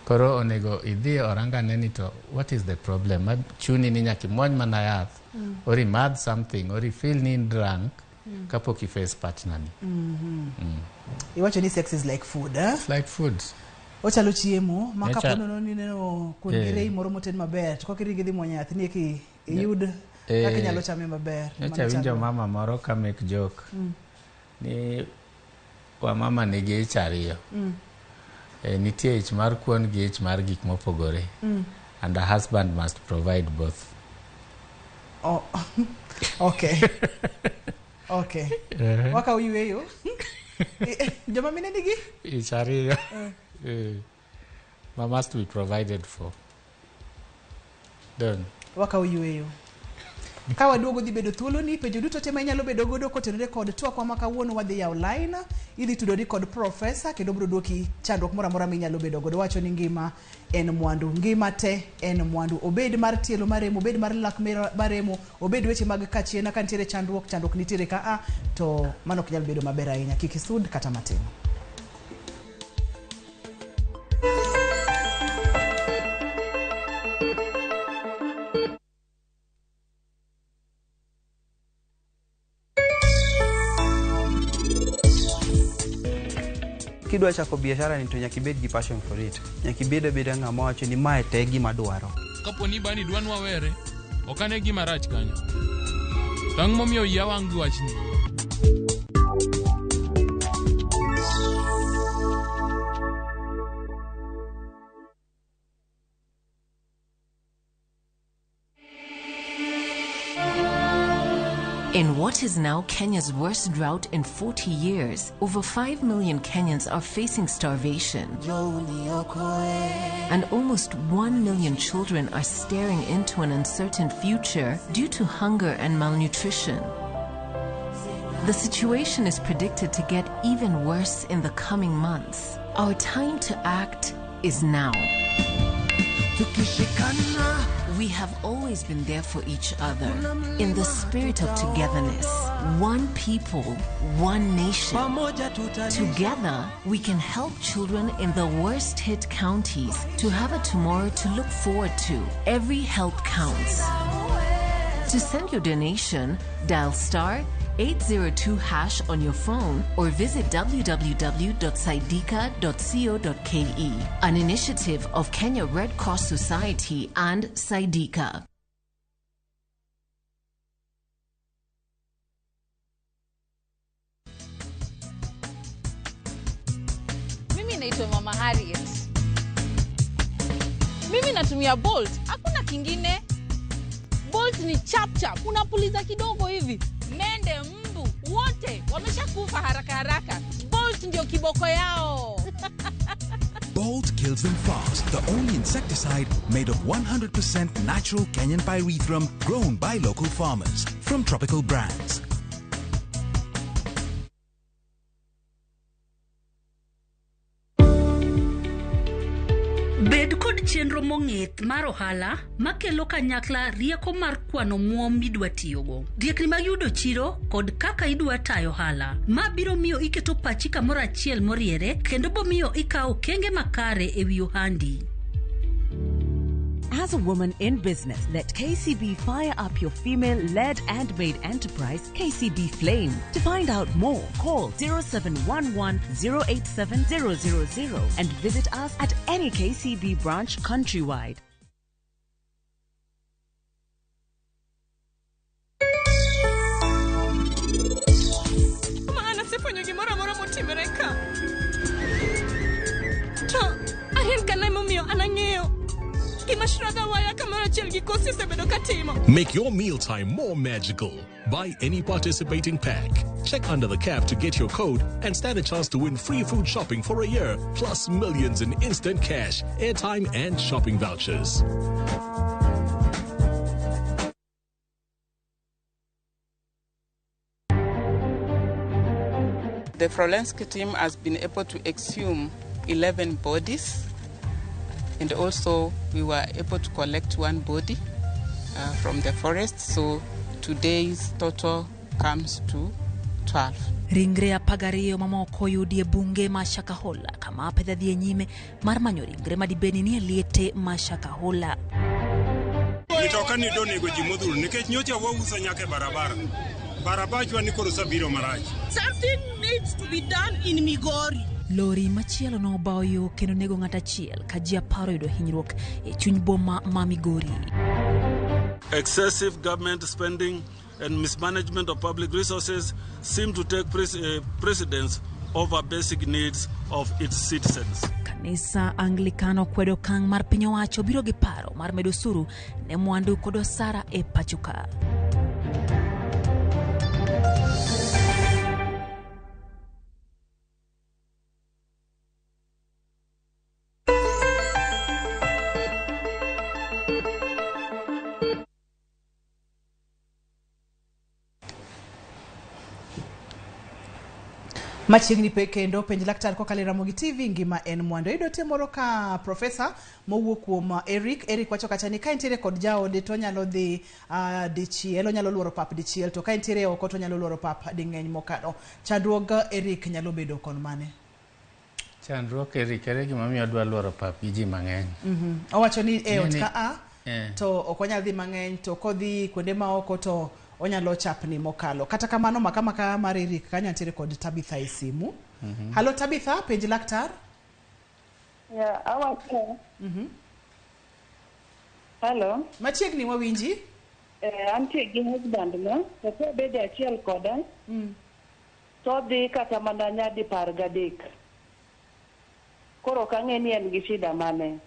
Koro onego idhi orangane ni to what is the problem ma chuni ni nyaka imuony mana yath or imadh something or ifeel ni in drunk kapok i face partner ni. Iwacho ni sex is like food, eh? It's like food. Ochalo chiemo ma kapo nono ni neno kuon gi rei moro moted maber to kok iringi dhi muonyo yath ni eki iyud kaka inyalo chame maber. Nyocha awinjo mama moro ka make joke ni wamama nigi ich ariyo. Nitie ich mar kuon gi ich mar gik mopogore. And a husband must provide both. Oh, okay. Okay. Wakaw yueyo. Joma mine nigi? Ich ariyo. Ma must be provided for. Done. Wakaw yueyo. Ka waduogo dhi bedo thuolo ni penjo duto te ma inyalo bedo godo kotenore kod twakwa ma kawuono wadhi yawo line idhi tudori kod profesa kendo biro duoki chandruok moro amora minyalo bedo godo. Wacho ni ngima en mwandu, ngima te en mwandu, obed mar tielo maremo, obed mar lak maremo, obed weche mag kachiena ka nitiere chandruok, chandruok nitiere ka a to mano ok nyal bedo maber ahinya, kik isud kata matin. Kidwa chako biashara ni to nyaka ibed gi passion for it. Nyaka ibed abeda ng'ama wacho ni mae te gima dwaro. Kapo ni bani dwa nwawere, ok ane gima rach kanyo. To ang'o momiyo iya wang' gi wachni? In what is now Kenya's worst drought in 40 years, over 5 million Kenyans are facing starvation. And almost 1 million children are staring into an uncertain future due to hunger and malnutrition. The situation is predicted to get even worse in the coming months. Our time to act is now. We have always been there for each other in the spirit of togetherness. One people, one nation. Together, we can help children in the worst hit counties to have a tomorrow to look forward to. Every help counts. To send your donation, dial star 802 hash on your phone or visit www.saidika.co.ke. An initiative of Kenya Red Cross Society and Saidika. Mimi naitwa Mama Harriet. Mimi natumia Bolt, hakuna kingine. Bolt ni chap chap, unapuliza kidogo hivi. Mende, mbu, wote wameshakufa haraka haraka. Bolt ndio kiboko yao. Bolt kills them fast. The only insecticide made of 100% natural Kenyan pyrethrum grown by local farmers from Tropical Brands. Bed kod chenro mong'ith mar ohala makelo kanyakla rieko mar kwano muom midwa tiyogo, riekni mag yudo chiro kod kaka idwa tayo ohala. Ma biro miyo iketo pachi kamoro achiel moriere kendo bomiyo ikawo okenge makare e wi ohandi. As a woman in business, let KCB fire up your female-led and made enterprise, KCB Flame. To find out more, call 0711 087 000 and visit us at any KCB branch countrywide. Maana asefwenyo gimoro amora motimore ka. To aher kana emomiyo an ang'eyo gima Shraddha Waya kamoro achiel gi Kosi osebedo ka timo. Make your mealtime more magical. Buy any participating pack. Check under the cap to get your code and stand a chance to win free food shopping for a year, plus millions in instant cash, airtime, and shopping vouchers. The forensic team has been able to exhume 11 bodies, and also we were able to collect one body from the forest. So today's total comes to 12. Ringre 12 mamoko oyudi e bunge ma Shakahola kama apedha dhi e nyime mar manyo ringre madibed ni nie liete ma Shakahola. Mitoka ni donego ji modhuro nikech nyocha wauso nyaka e barabara. Barabachwa ni koro osebiro marach. Something needs to be done in Migori. Lori machielo nobawo yo kendo nego ng'at achiel ka ji 10 oyudo hinyruok e chuny boma ma Migori. Excessive government spending and mismanagement of public resources seem to take precedence over basic needs of its citizens. Kanisa Anglikano kwedo okang' mar piny owacho biro gi paro mar medo osuru ne mwandu kod osara e pacho ka. Machiegni pe kendo penj laktar kokalo e Ramogi TV ngima en mwandu. Iyudo te moro ka profesa mowuok kuom Eric. Eric wacho kacha ni ka entiere kod jaode to onyalo dhi dichiel, onyalo luoro pap dichiel, to ka entiere oko to onyalo luoro pap ding'eny mokalo. Chandruog Eric nyalo bedo kon mane? Chandruok Eric, ere gimomiyo odwa luoro pap gi ji mang'eny? Owacho ni e ot ka a to ok onyal dhi mang'eny, to kodhi kuonde ma oko to onyalo chapni mokalo. Kata kamano maka mar Eric kanyo nitiere kod Tabitha e simu. Halo Tabitha, penj laktar. Yeah, awacho. Hello. Machiegni wawinji. Antie gi husband na, to kobedo achiel koda. To dhi kata mana nyadi 13. Koro ok ang'e ni en gi shida mane.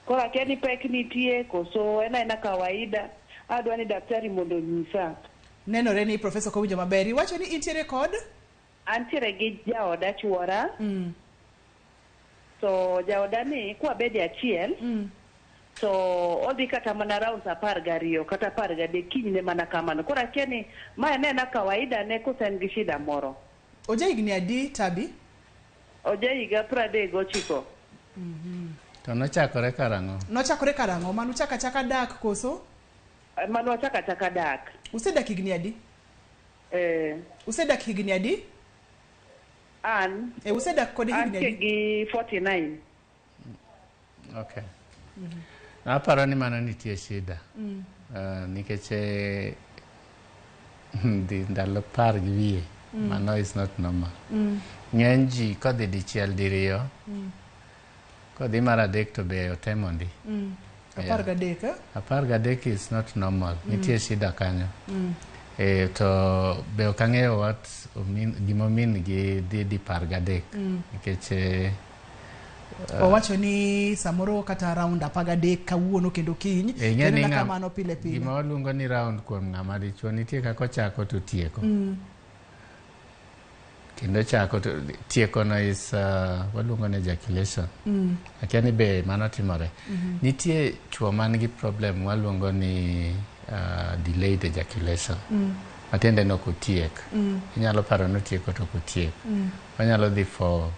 Koro akia ni pek nitie koso en aena kawaida. Adwa ni daktari mondo onyisa. Nenore ni profesa ok owinjo maber. Iwacho ni intiere kod? Antiere gi jaoda chuora. To jaoda ni kwabede achiel. To odhi kata mana rounds 12 kata 13 kinyne mana kamano. Koro akia ni ma en aena kawaida ne koso en gi shida moro. Oja higni adi, Tabi? Oja higa 39. To nochakore karang'o? Nochakore karang'o? Mano uchako achaka dak koso? Mano wachako achaka dak. Usedak higni adi? Usedak higni adi? An. Usedak kode higni adi? Antie gi 49. Okay. Aparo ni mano nitie shida. Nikech dhi ndalo 10 gi wiye. Mano is not normal. Ng'eny ji kodhi dichiel diriyo. Kodhi mar adek to be otemo ndi. 13, eh? 13 is not normal. Nitie shida kanyo. To be ok ang'eyo what gimomin gi dhi di 13. Nikech Owacho ni samoro kata round 13 kawuono kendo kiny. Ing'e ni Kendo kamano pile pile. Gima waluongo ni round kuom ng'ama dichuo nitie kaka ochako to tieko. Kendo chako to tieko no is waluongo ni ejaculation. Akia ni be mano timore. Nitie chuo man gi problem waluongo ni delayed ejaculation. Matiende ni ok otiek. Inyalo paro ni otieko to ok otiek. Onyalo dhi for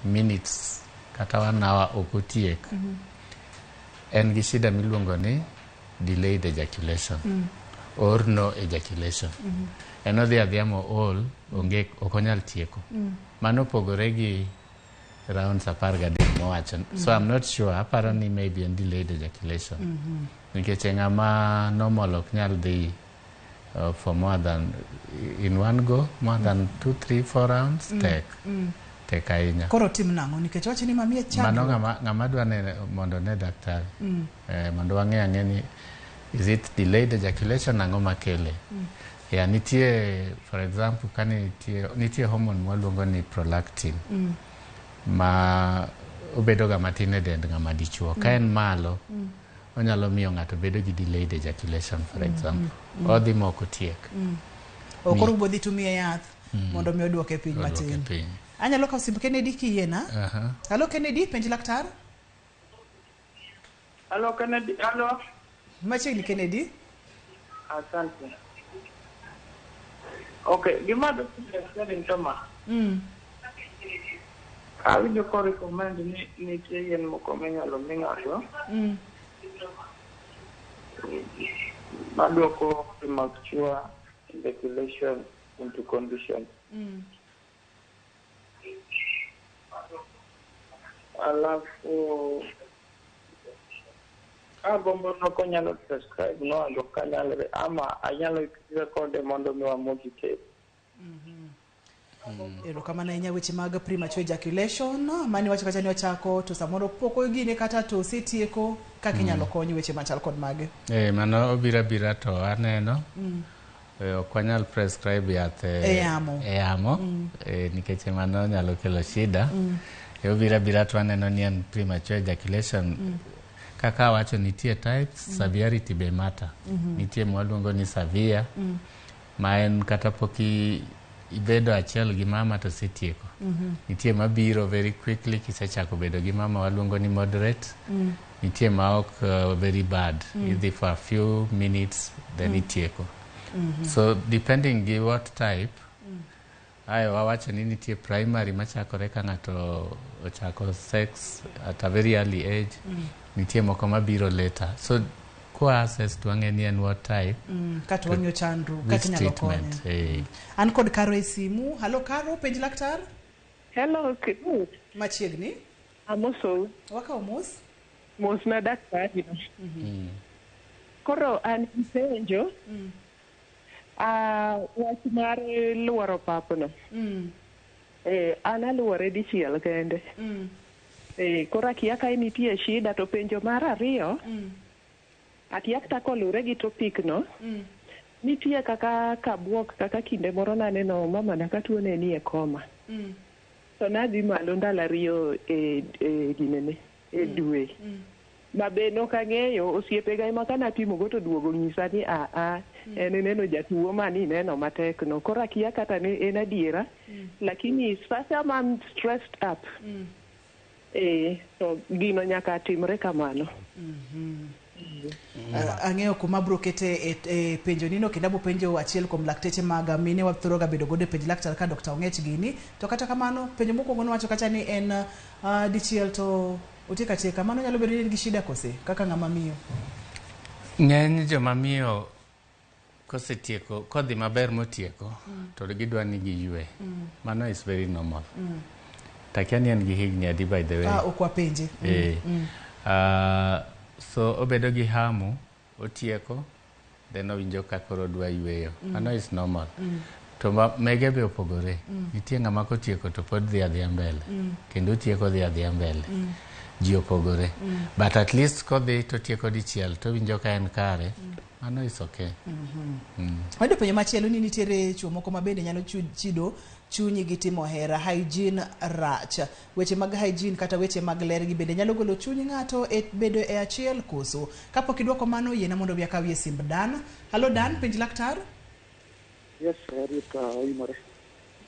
minutes kata 1 hour ok otiek. En gi shida miluongo ni delayed ejaculation. Or no ejaculation. En odhi adhiya mool, onge ok onyal tieko. Mano opogore gi rounds 13 mowacho. So I'm not sure, aparo ni maybe en delayed ejaculation. Nikech ng'ama normal ok nyal dhi for more than in one go, more than 2, 3, 4 rounds, tek. Tek ahinya. Koro tim nang'o nikech wacho ni mamiye Mano chandruok. ng'ama dwa nene mondo ne daktari. Mondo wang'e ang'e ni is it delayed ejaculation ang'o makele. Yeah, nitie for example ka nitie hormone mwaluongo ni prolactin. Ma obedo ga matin e dend ng'ama dichuo. Ka en malo, onyalo miyo ng'ato bedo gi delayed ejaculation for example. Odhi mok otiek. O koro ubodhi tumie yath mondo mi oduoke piny Oduoke matin. piny. Anyalo kawo simb Kennedy kiyiena. Halo Kennedy, penj laktar. Halo Kennedy, halo. Machiegni Kennedy. Asante. Okay, gima dwa en kama. Awinjo ko recommend ni nitie yien moko minyalo mi ng'ato maduoko pi mag chwa ejaculation into condition. Alafu ka gombo no konyalo prescribe no ando kanyalre ama anyalo kode mondo mi wamoki tape. Erokamano ahinya. Weche mag premature ejaculation mani wacho kacha ni ochako to samoro pok gine kata to osetieko kaka inyalo kony weche machal kod mage. Mano obiro abira to aneno. Ok wanyal prescribe yath E yamo. E yamo. Nikech mano nyalo kelo shida. Obiro abira to aneno ni en premature ejaculation. Kaka awacho, nitie types. Severity be matter. Nitie mwaluongo ni severe, ma en kata pok ibedo achiel gi mama to osetieko. Nitie mabiro very quickly kisechako bedo gi mama, waluongo ni moderate. Nitie ma ok very bad. Idhi for a few minutes then itieko. So depending gi what type. Ayo wawacho ni nitie primary machakore ka ng'ato ochako sex at a very early age. Nitie moko mabiro later, so kwa assess to wang'e ni en what type. Kato wang'iyo chandruok which kaka inyalo konye. treatment. An kod Karo e simu. Halo Karo, penj laktar. Hello, Kibut. Machiegni. Amoso. Wakawo mos. Mos na daktari. Koro an gi penjo. Wach mar luoro papno. An aluore dichiel kende. Koro akia ka nitie shida to penjo mar ariyo. Akia kata kolure gi topic no. Nitie kaka kabuok kaka kinde moro naneno mamana ka tuo ne ni e koma. To nadhi malo ndalo 2 e ginene e dwe. Ma be nok ang'eyo osiepega ema kanapimogo to duogo nyisa ni aa en ineno jatuo mani ineno matek no koro akia kata ni en adiera. Lakini sasa ma I'm stressed up to gino nyaka timre kamano. Ang'eyo kuma abro kete e penjo nino kendo abo penjo achiel kuom lakteche mag mine wathoro ga bedo godo e penj laktar ka Dr. Ong'ech gini. To kata kamano penjo mokwongo nowacho kacha ni en dichiel to otieko atieka, mano nyalo bedo ni en gi shida kose kaka ng'ama miyo. Ng'eny joma miyo kosetieko kodhi maber motieko to gidwa ni giyue. Mano is very normal. Takia ni en gi higni adi, by the way? Ah, ok wapenje. So obedo gi hamu otieko then owinjo ka koro odwa yweyo. Mano is normal. To mege be opogore. Nitie ng'ama kotieko to pod dhi adhiya mbele. Kendo otieko dhi adhiya mbele. Ji opogore. But at least kodhi totieko dichiel towinjo ka en kare. Mano is okay. Wayudo penjo machielo ni nitiere chuo moko ma bende nyalo chido chunyi gi timo hera, hygiene rach. Weche mag hygiene kata weche mag ler gi bende nyalo golo chuny ng'ato e bedo e achiel koso? Kapok idwoko mano, yiena mondo bi akawie simb Dan. Halo Dan, penj laktar. Yes, Rita Oimore.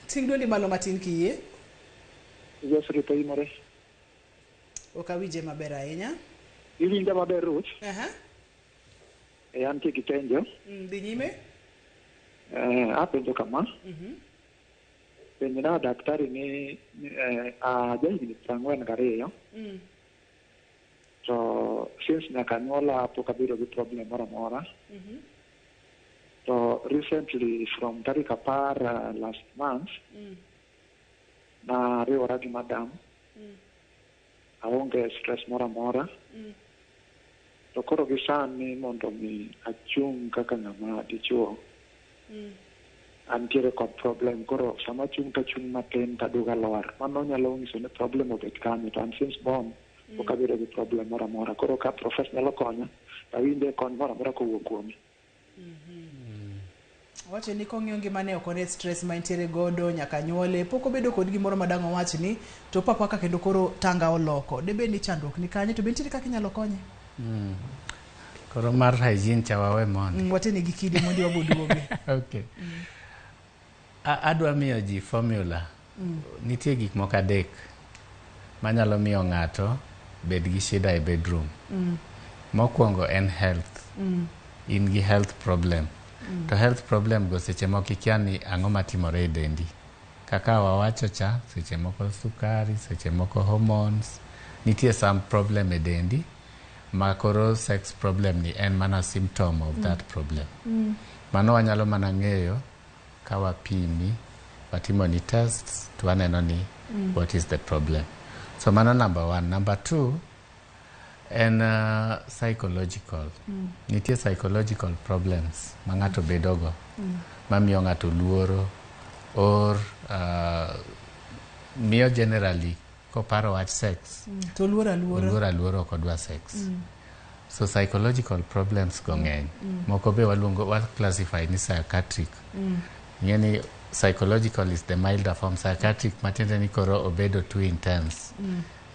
Ting' dwondi malo matin kiyie. Yes, Rita Oimore. Ok awinje maber ahinya. Iwinja maber, Ruth? Aha. Antie gi penjo. Dhi nyime. Apenjo kama. Penjna daktari ni ajahigni 42. To since nyaka nyuola pok abedo gi problem moro amora. To recently from tarik 10 last month nariwora gi madam. Aonge stress moro amora. To koro gi sani mondo mi achung' kaka ng'ama dichuo. Antiere kod problem koro sama achung' tachung' matin taduogo alwar. Mano nyalo nyiso ni problem obet kanye to an since born pok abedo gi problem moro amora. Koro ka professor nyalo konya tawinje kony moro amora kowuok kuome. Owacho ni kong'iyo ngimane ok one stress ma entiere godo nyaka nyuole pok obedo kod gimoro ma dang' owach ni to papa ka kendo koro tanga oloko debed ni chandruok ni kanye to be nitiere kaka inyalo konye. Koro mar hygiene cha wawe mondi. Watene gi kidi mondi waboduoge. Okay. Adwa miyo ji formula. Nitie gik moko adek manyalo miyo ng'ato bed gi shida e bedroom. Mokwongo en health. In gi health problem. To health problem go seche moko ikia ni ang'o matimore e dendi. Kaka wawacho cha, seche moko sukari, seche moko hormones, nitie some problem e dendi Ma koro sex problem ni en mana symptom of that problem. Mano wanyalo mana ng'eyo ka wapimi, watimo ni tests to waneno ni what is the problem. So mano number one. Number two en psychological. Nitie psychological problems ma ng'ato bedogo mamiyo ng'ato luoro or miyo generally koparo wach sex To luoro aluora. oluoro aluora ok odwa sex. So psychological problems go ng'eny. Moko be waluongo wa classify ni psychiatric. Ing'e ni psychological is the milder form, psychiatric matiende ni koro obedo too intense.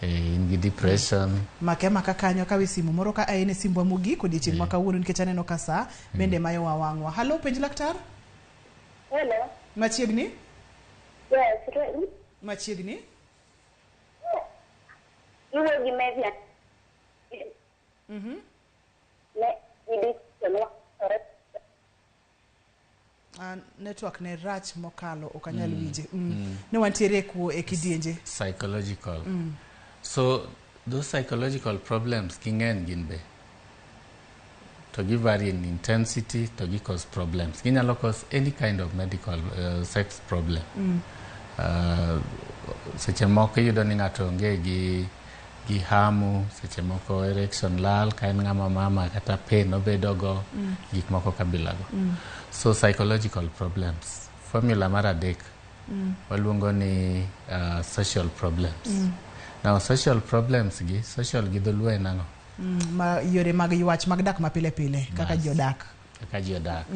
In gi depression. Make maka kanyo kawe simu moro ka aene simbwa mogik odiochieng' ma kawuono nikech aneno ka saa bende mayowa wang'wa. Halo, penj laktar? Hello. Machiegni? Yes, Machiegni? Iwuoyo gi Mevia. Ne gidi Network ne rach mokalo ok anyal winje. Ne wantiere kuo e kidienje. Psychological. So those psychological problems ging'eny gin be. To gi vary in intensity to gi cause problems. Ginyalo cause any kind of medical sex problem. Seche moko iyudo ni ng'ato onge gi hamu, seche moko erection lal ka en ng'ama mama kata pain obedogo, gik moko kabilago. So psychological problems. Formula mar adek waluongo ni social problems. Now social problems gi, social gi dholuo en ang'o? Ma yore mag ywach mag dak mapile pile kaka ji odak. Kaka ji odak.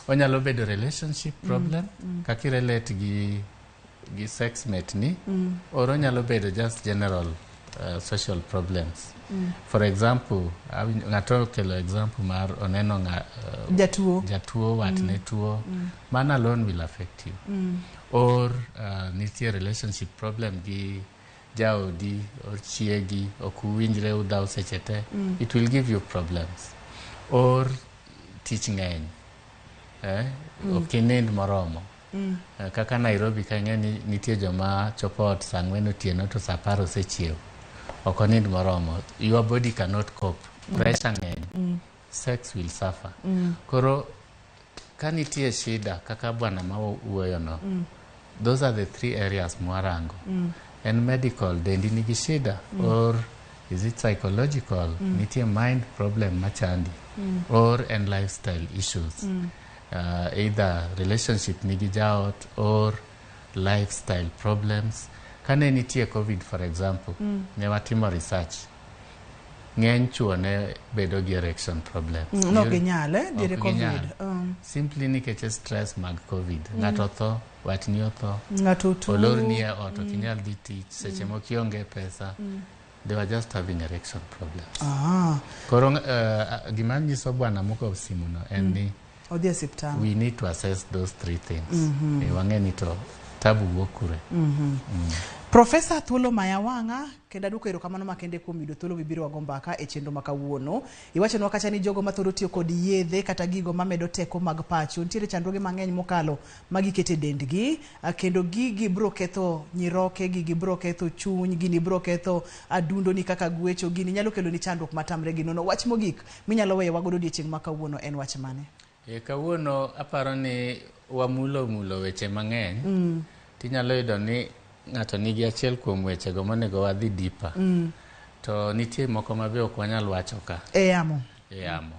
Onyalo bedo relationship problem, kaka irelate gi sex mate ni, or onyalo bedo just general social problems. For example, ng'ato okelo example mar oneno ng'a, Jatuo. Jatuo, watne tuo. Mano alone will affect you. Or nitie relationship problem gi jaodi or chiegi, ok uwinjre, udhaw seche te. It will give you problems. Or tich ng'eny. Eh? Ok inind moromo. Kaka Nairobi ka ing'e ni nitie joma chopo ot saa 4 otieno to saa 10 osechiew. Ok onind moromo. Your body cannot cope. Pressure ng'eny. Sex will suffer. Koro ka nitie shida kaka bwana ma wuoyono, those are the three areas mwarango. En medical, dendi nigi shida, or is it psychological? Nitie mind problem machandi, or en lifestyle issues. Either relationship nigi jaot or lifestyle problems. Kane nitie COVID, for example, ne watimo research. Ng'eny chuo ne bedo gi erection problems. No ginyal, diere Ok ginyal. COVID. Simply nikech stress mag COVID. Ng'ato otho, watni otho, Ng'ato tuo. olorni e ot, ok inyal dhi tich, seche moko ionge pesa. They were just having erection problems. Koro gima nyiso bwana moko simu no en ni Odhi e osiptal. we need to assess those three things. Wang'e ni to tabu wuok kure. Profesa, thuolo maya wang'a kendo aduoko erokamano makende kuom yudo thuolo mibiro wago mbaka e chenro ma kawuono. Iwachonwa kacha ni jogo mathoro tiyo kod yedhe kata gigo mamedo teko mag pacho nitiere chandruoge mang'eny mokalo ma giketo e dendgi, kendo gigi bro ketho nyiroke, gigi bro ketho chuny, gini bro ketho adundoni kaka gwecho, gini nyalo keloni chandruok matamre gi nono. Wach mogik minyalo weyo wagodo odiechieng' ma kawuono en wach mane? Kawuono aparo ni wamulo mulo weche mang'eny. Tinyalo yudo ni ng'ato nigi achiel kuom wechego monego wadhi deeper. To nitie moko ma be ok wanyal wacho ka E yamo. e yamo.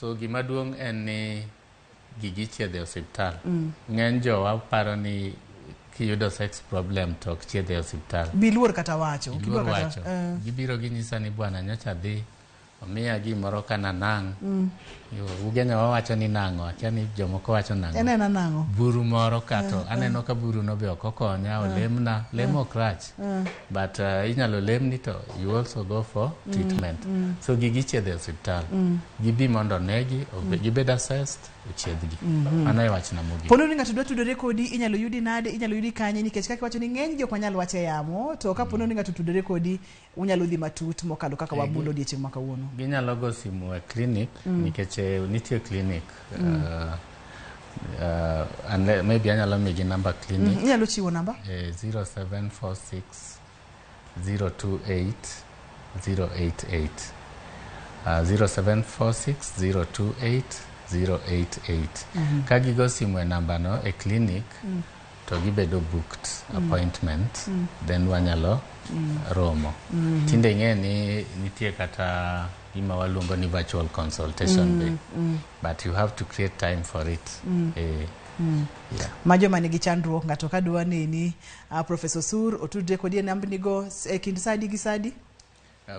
So gima duong' en ni gigi chiedho e osiptal. Ng'eny jowa paro ni kiyudo sex problem to ok chiedhe e osiptal. Biluor kata wacho. Iluor Kidwa kata- wacho. Gibiro ginyisa ni bwana nyocha dhi omiya gimoro kana nang'. Ugenya wawacho ni nang'o, akia ni jomoko wacho nang'o. En ena nang'o? Buru moro kato aneno ka buru no be ok okonya, olemna, lemo ok rach. But inyalo lemni to you also go for treatment. So gigi chiedho e osiptal. Gibi mondo onegi, gibed assessed, ochiedhgi. Mano e wachna mogik. Pono ni ng'ato dwa tudore kodi, inyalo yudi nade, inyalo yudi kanye, nikech kaka iwacho ni ng'eny ji ok wanyal wacho e yamo, to kapo ni ng'ato tudore kodi, unyalo dhi matut mokalo kaka wamulo odiechieng' ma kawuono. Ginyalo go simu e clinic nikech nitie clinic. Maybe anyalo migi namba clinic. Inyalo chiwo namba? 0746 028 088. 0746 028 088. Ka gigo simu e namba no e clinic to gibedo booked appointment, then wanyalo romo. Tinde ing'e ni nitie kata gima waluongo ni virtual consultation be, but you have to create time for it. Yeah. Ma joma nigi chandruok, ng'ato ka dwa neni, Professor Sur otudre kodi e nambnigo e kind sa adi gi sa adi?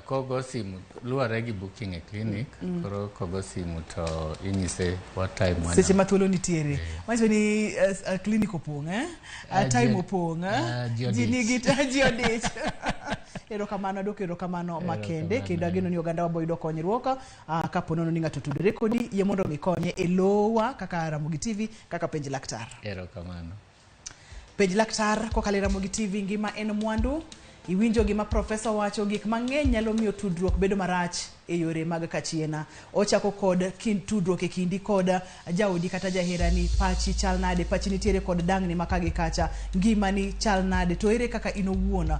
Kogo simu luwore gi booking e clinic. Koro kogo simu to inyise what time seche ma thuolo nitiere, manyiso ni clinic opong', eh? Time opong', eh? Ji ji odich. Nigi ji odich. Erokamano, adwoko erokamano makende. Erokamano. Kendo ageno ni oganda wa boyudo konyruok kapo nono ni ng'ato otudore kodi, yie mondo mi konye e lowa kaka Ramogi TV, kaka Penj Laktar. Erokamano. Penj Laktar kokalo e Ramogi TV. Ngima en mwandu. Iwinjo gima profesa wacho, gik mang'eny nyalo miyo tudruok bedo marach e yore mag kachiena. Ochako kod kind tudruok e kindi kod jaodi kata jaherani. Pachi chal nade? Pachi nitiere kod dang'ni ma ka gi kacha? Ngimani chal nade? To ere kaka in owuon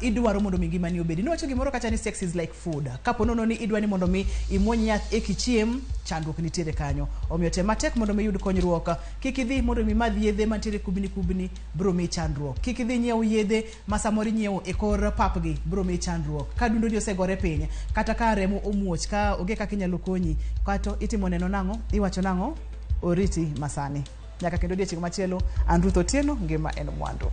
idwaro mondo mi ngimani obedi? Niwacho gimoro kacha ni sex is like food. Kapo nono ni idwa ni mondo mi imuony yath e kichiem, chandruok nitiere kanyo. Omiyo tem matek mondo mi iyud konyruok. Kik idhi mondo mi imadh yedhe mantiere kubni kubni, biro miyi chandruok. Kik idhi nyiew yedhe ma samoro inyiewo e kor papgi, biro miyi chandruok. Ka dundoni osegore piny, kata ka remo omuoch, ka onge kaka inyalo konyi, kato itimo neno nang'o, iwacho nang'o, oriti masani. Nyaka kendo odiochieng' machielo, an Ruth Otieno, ngima en mwandu.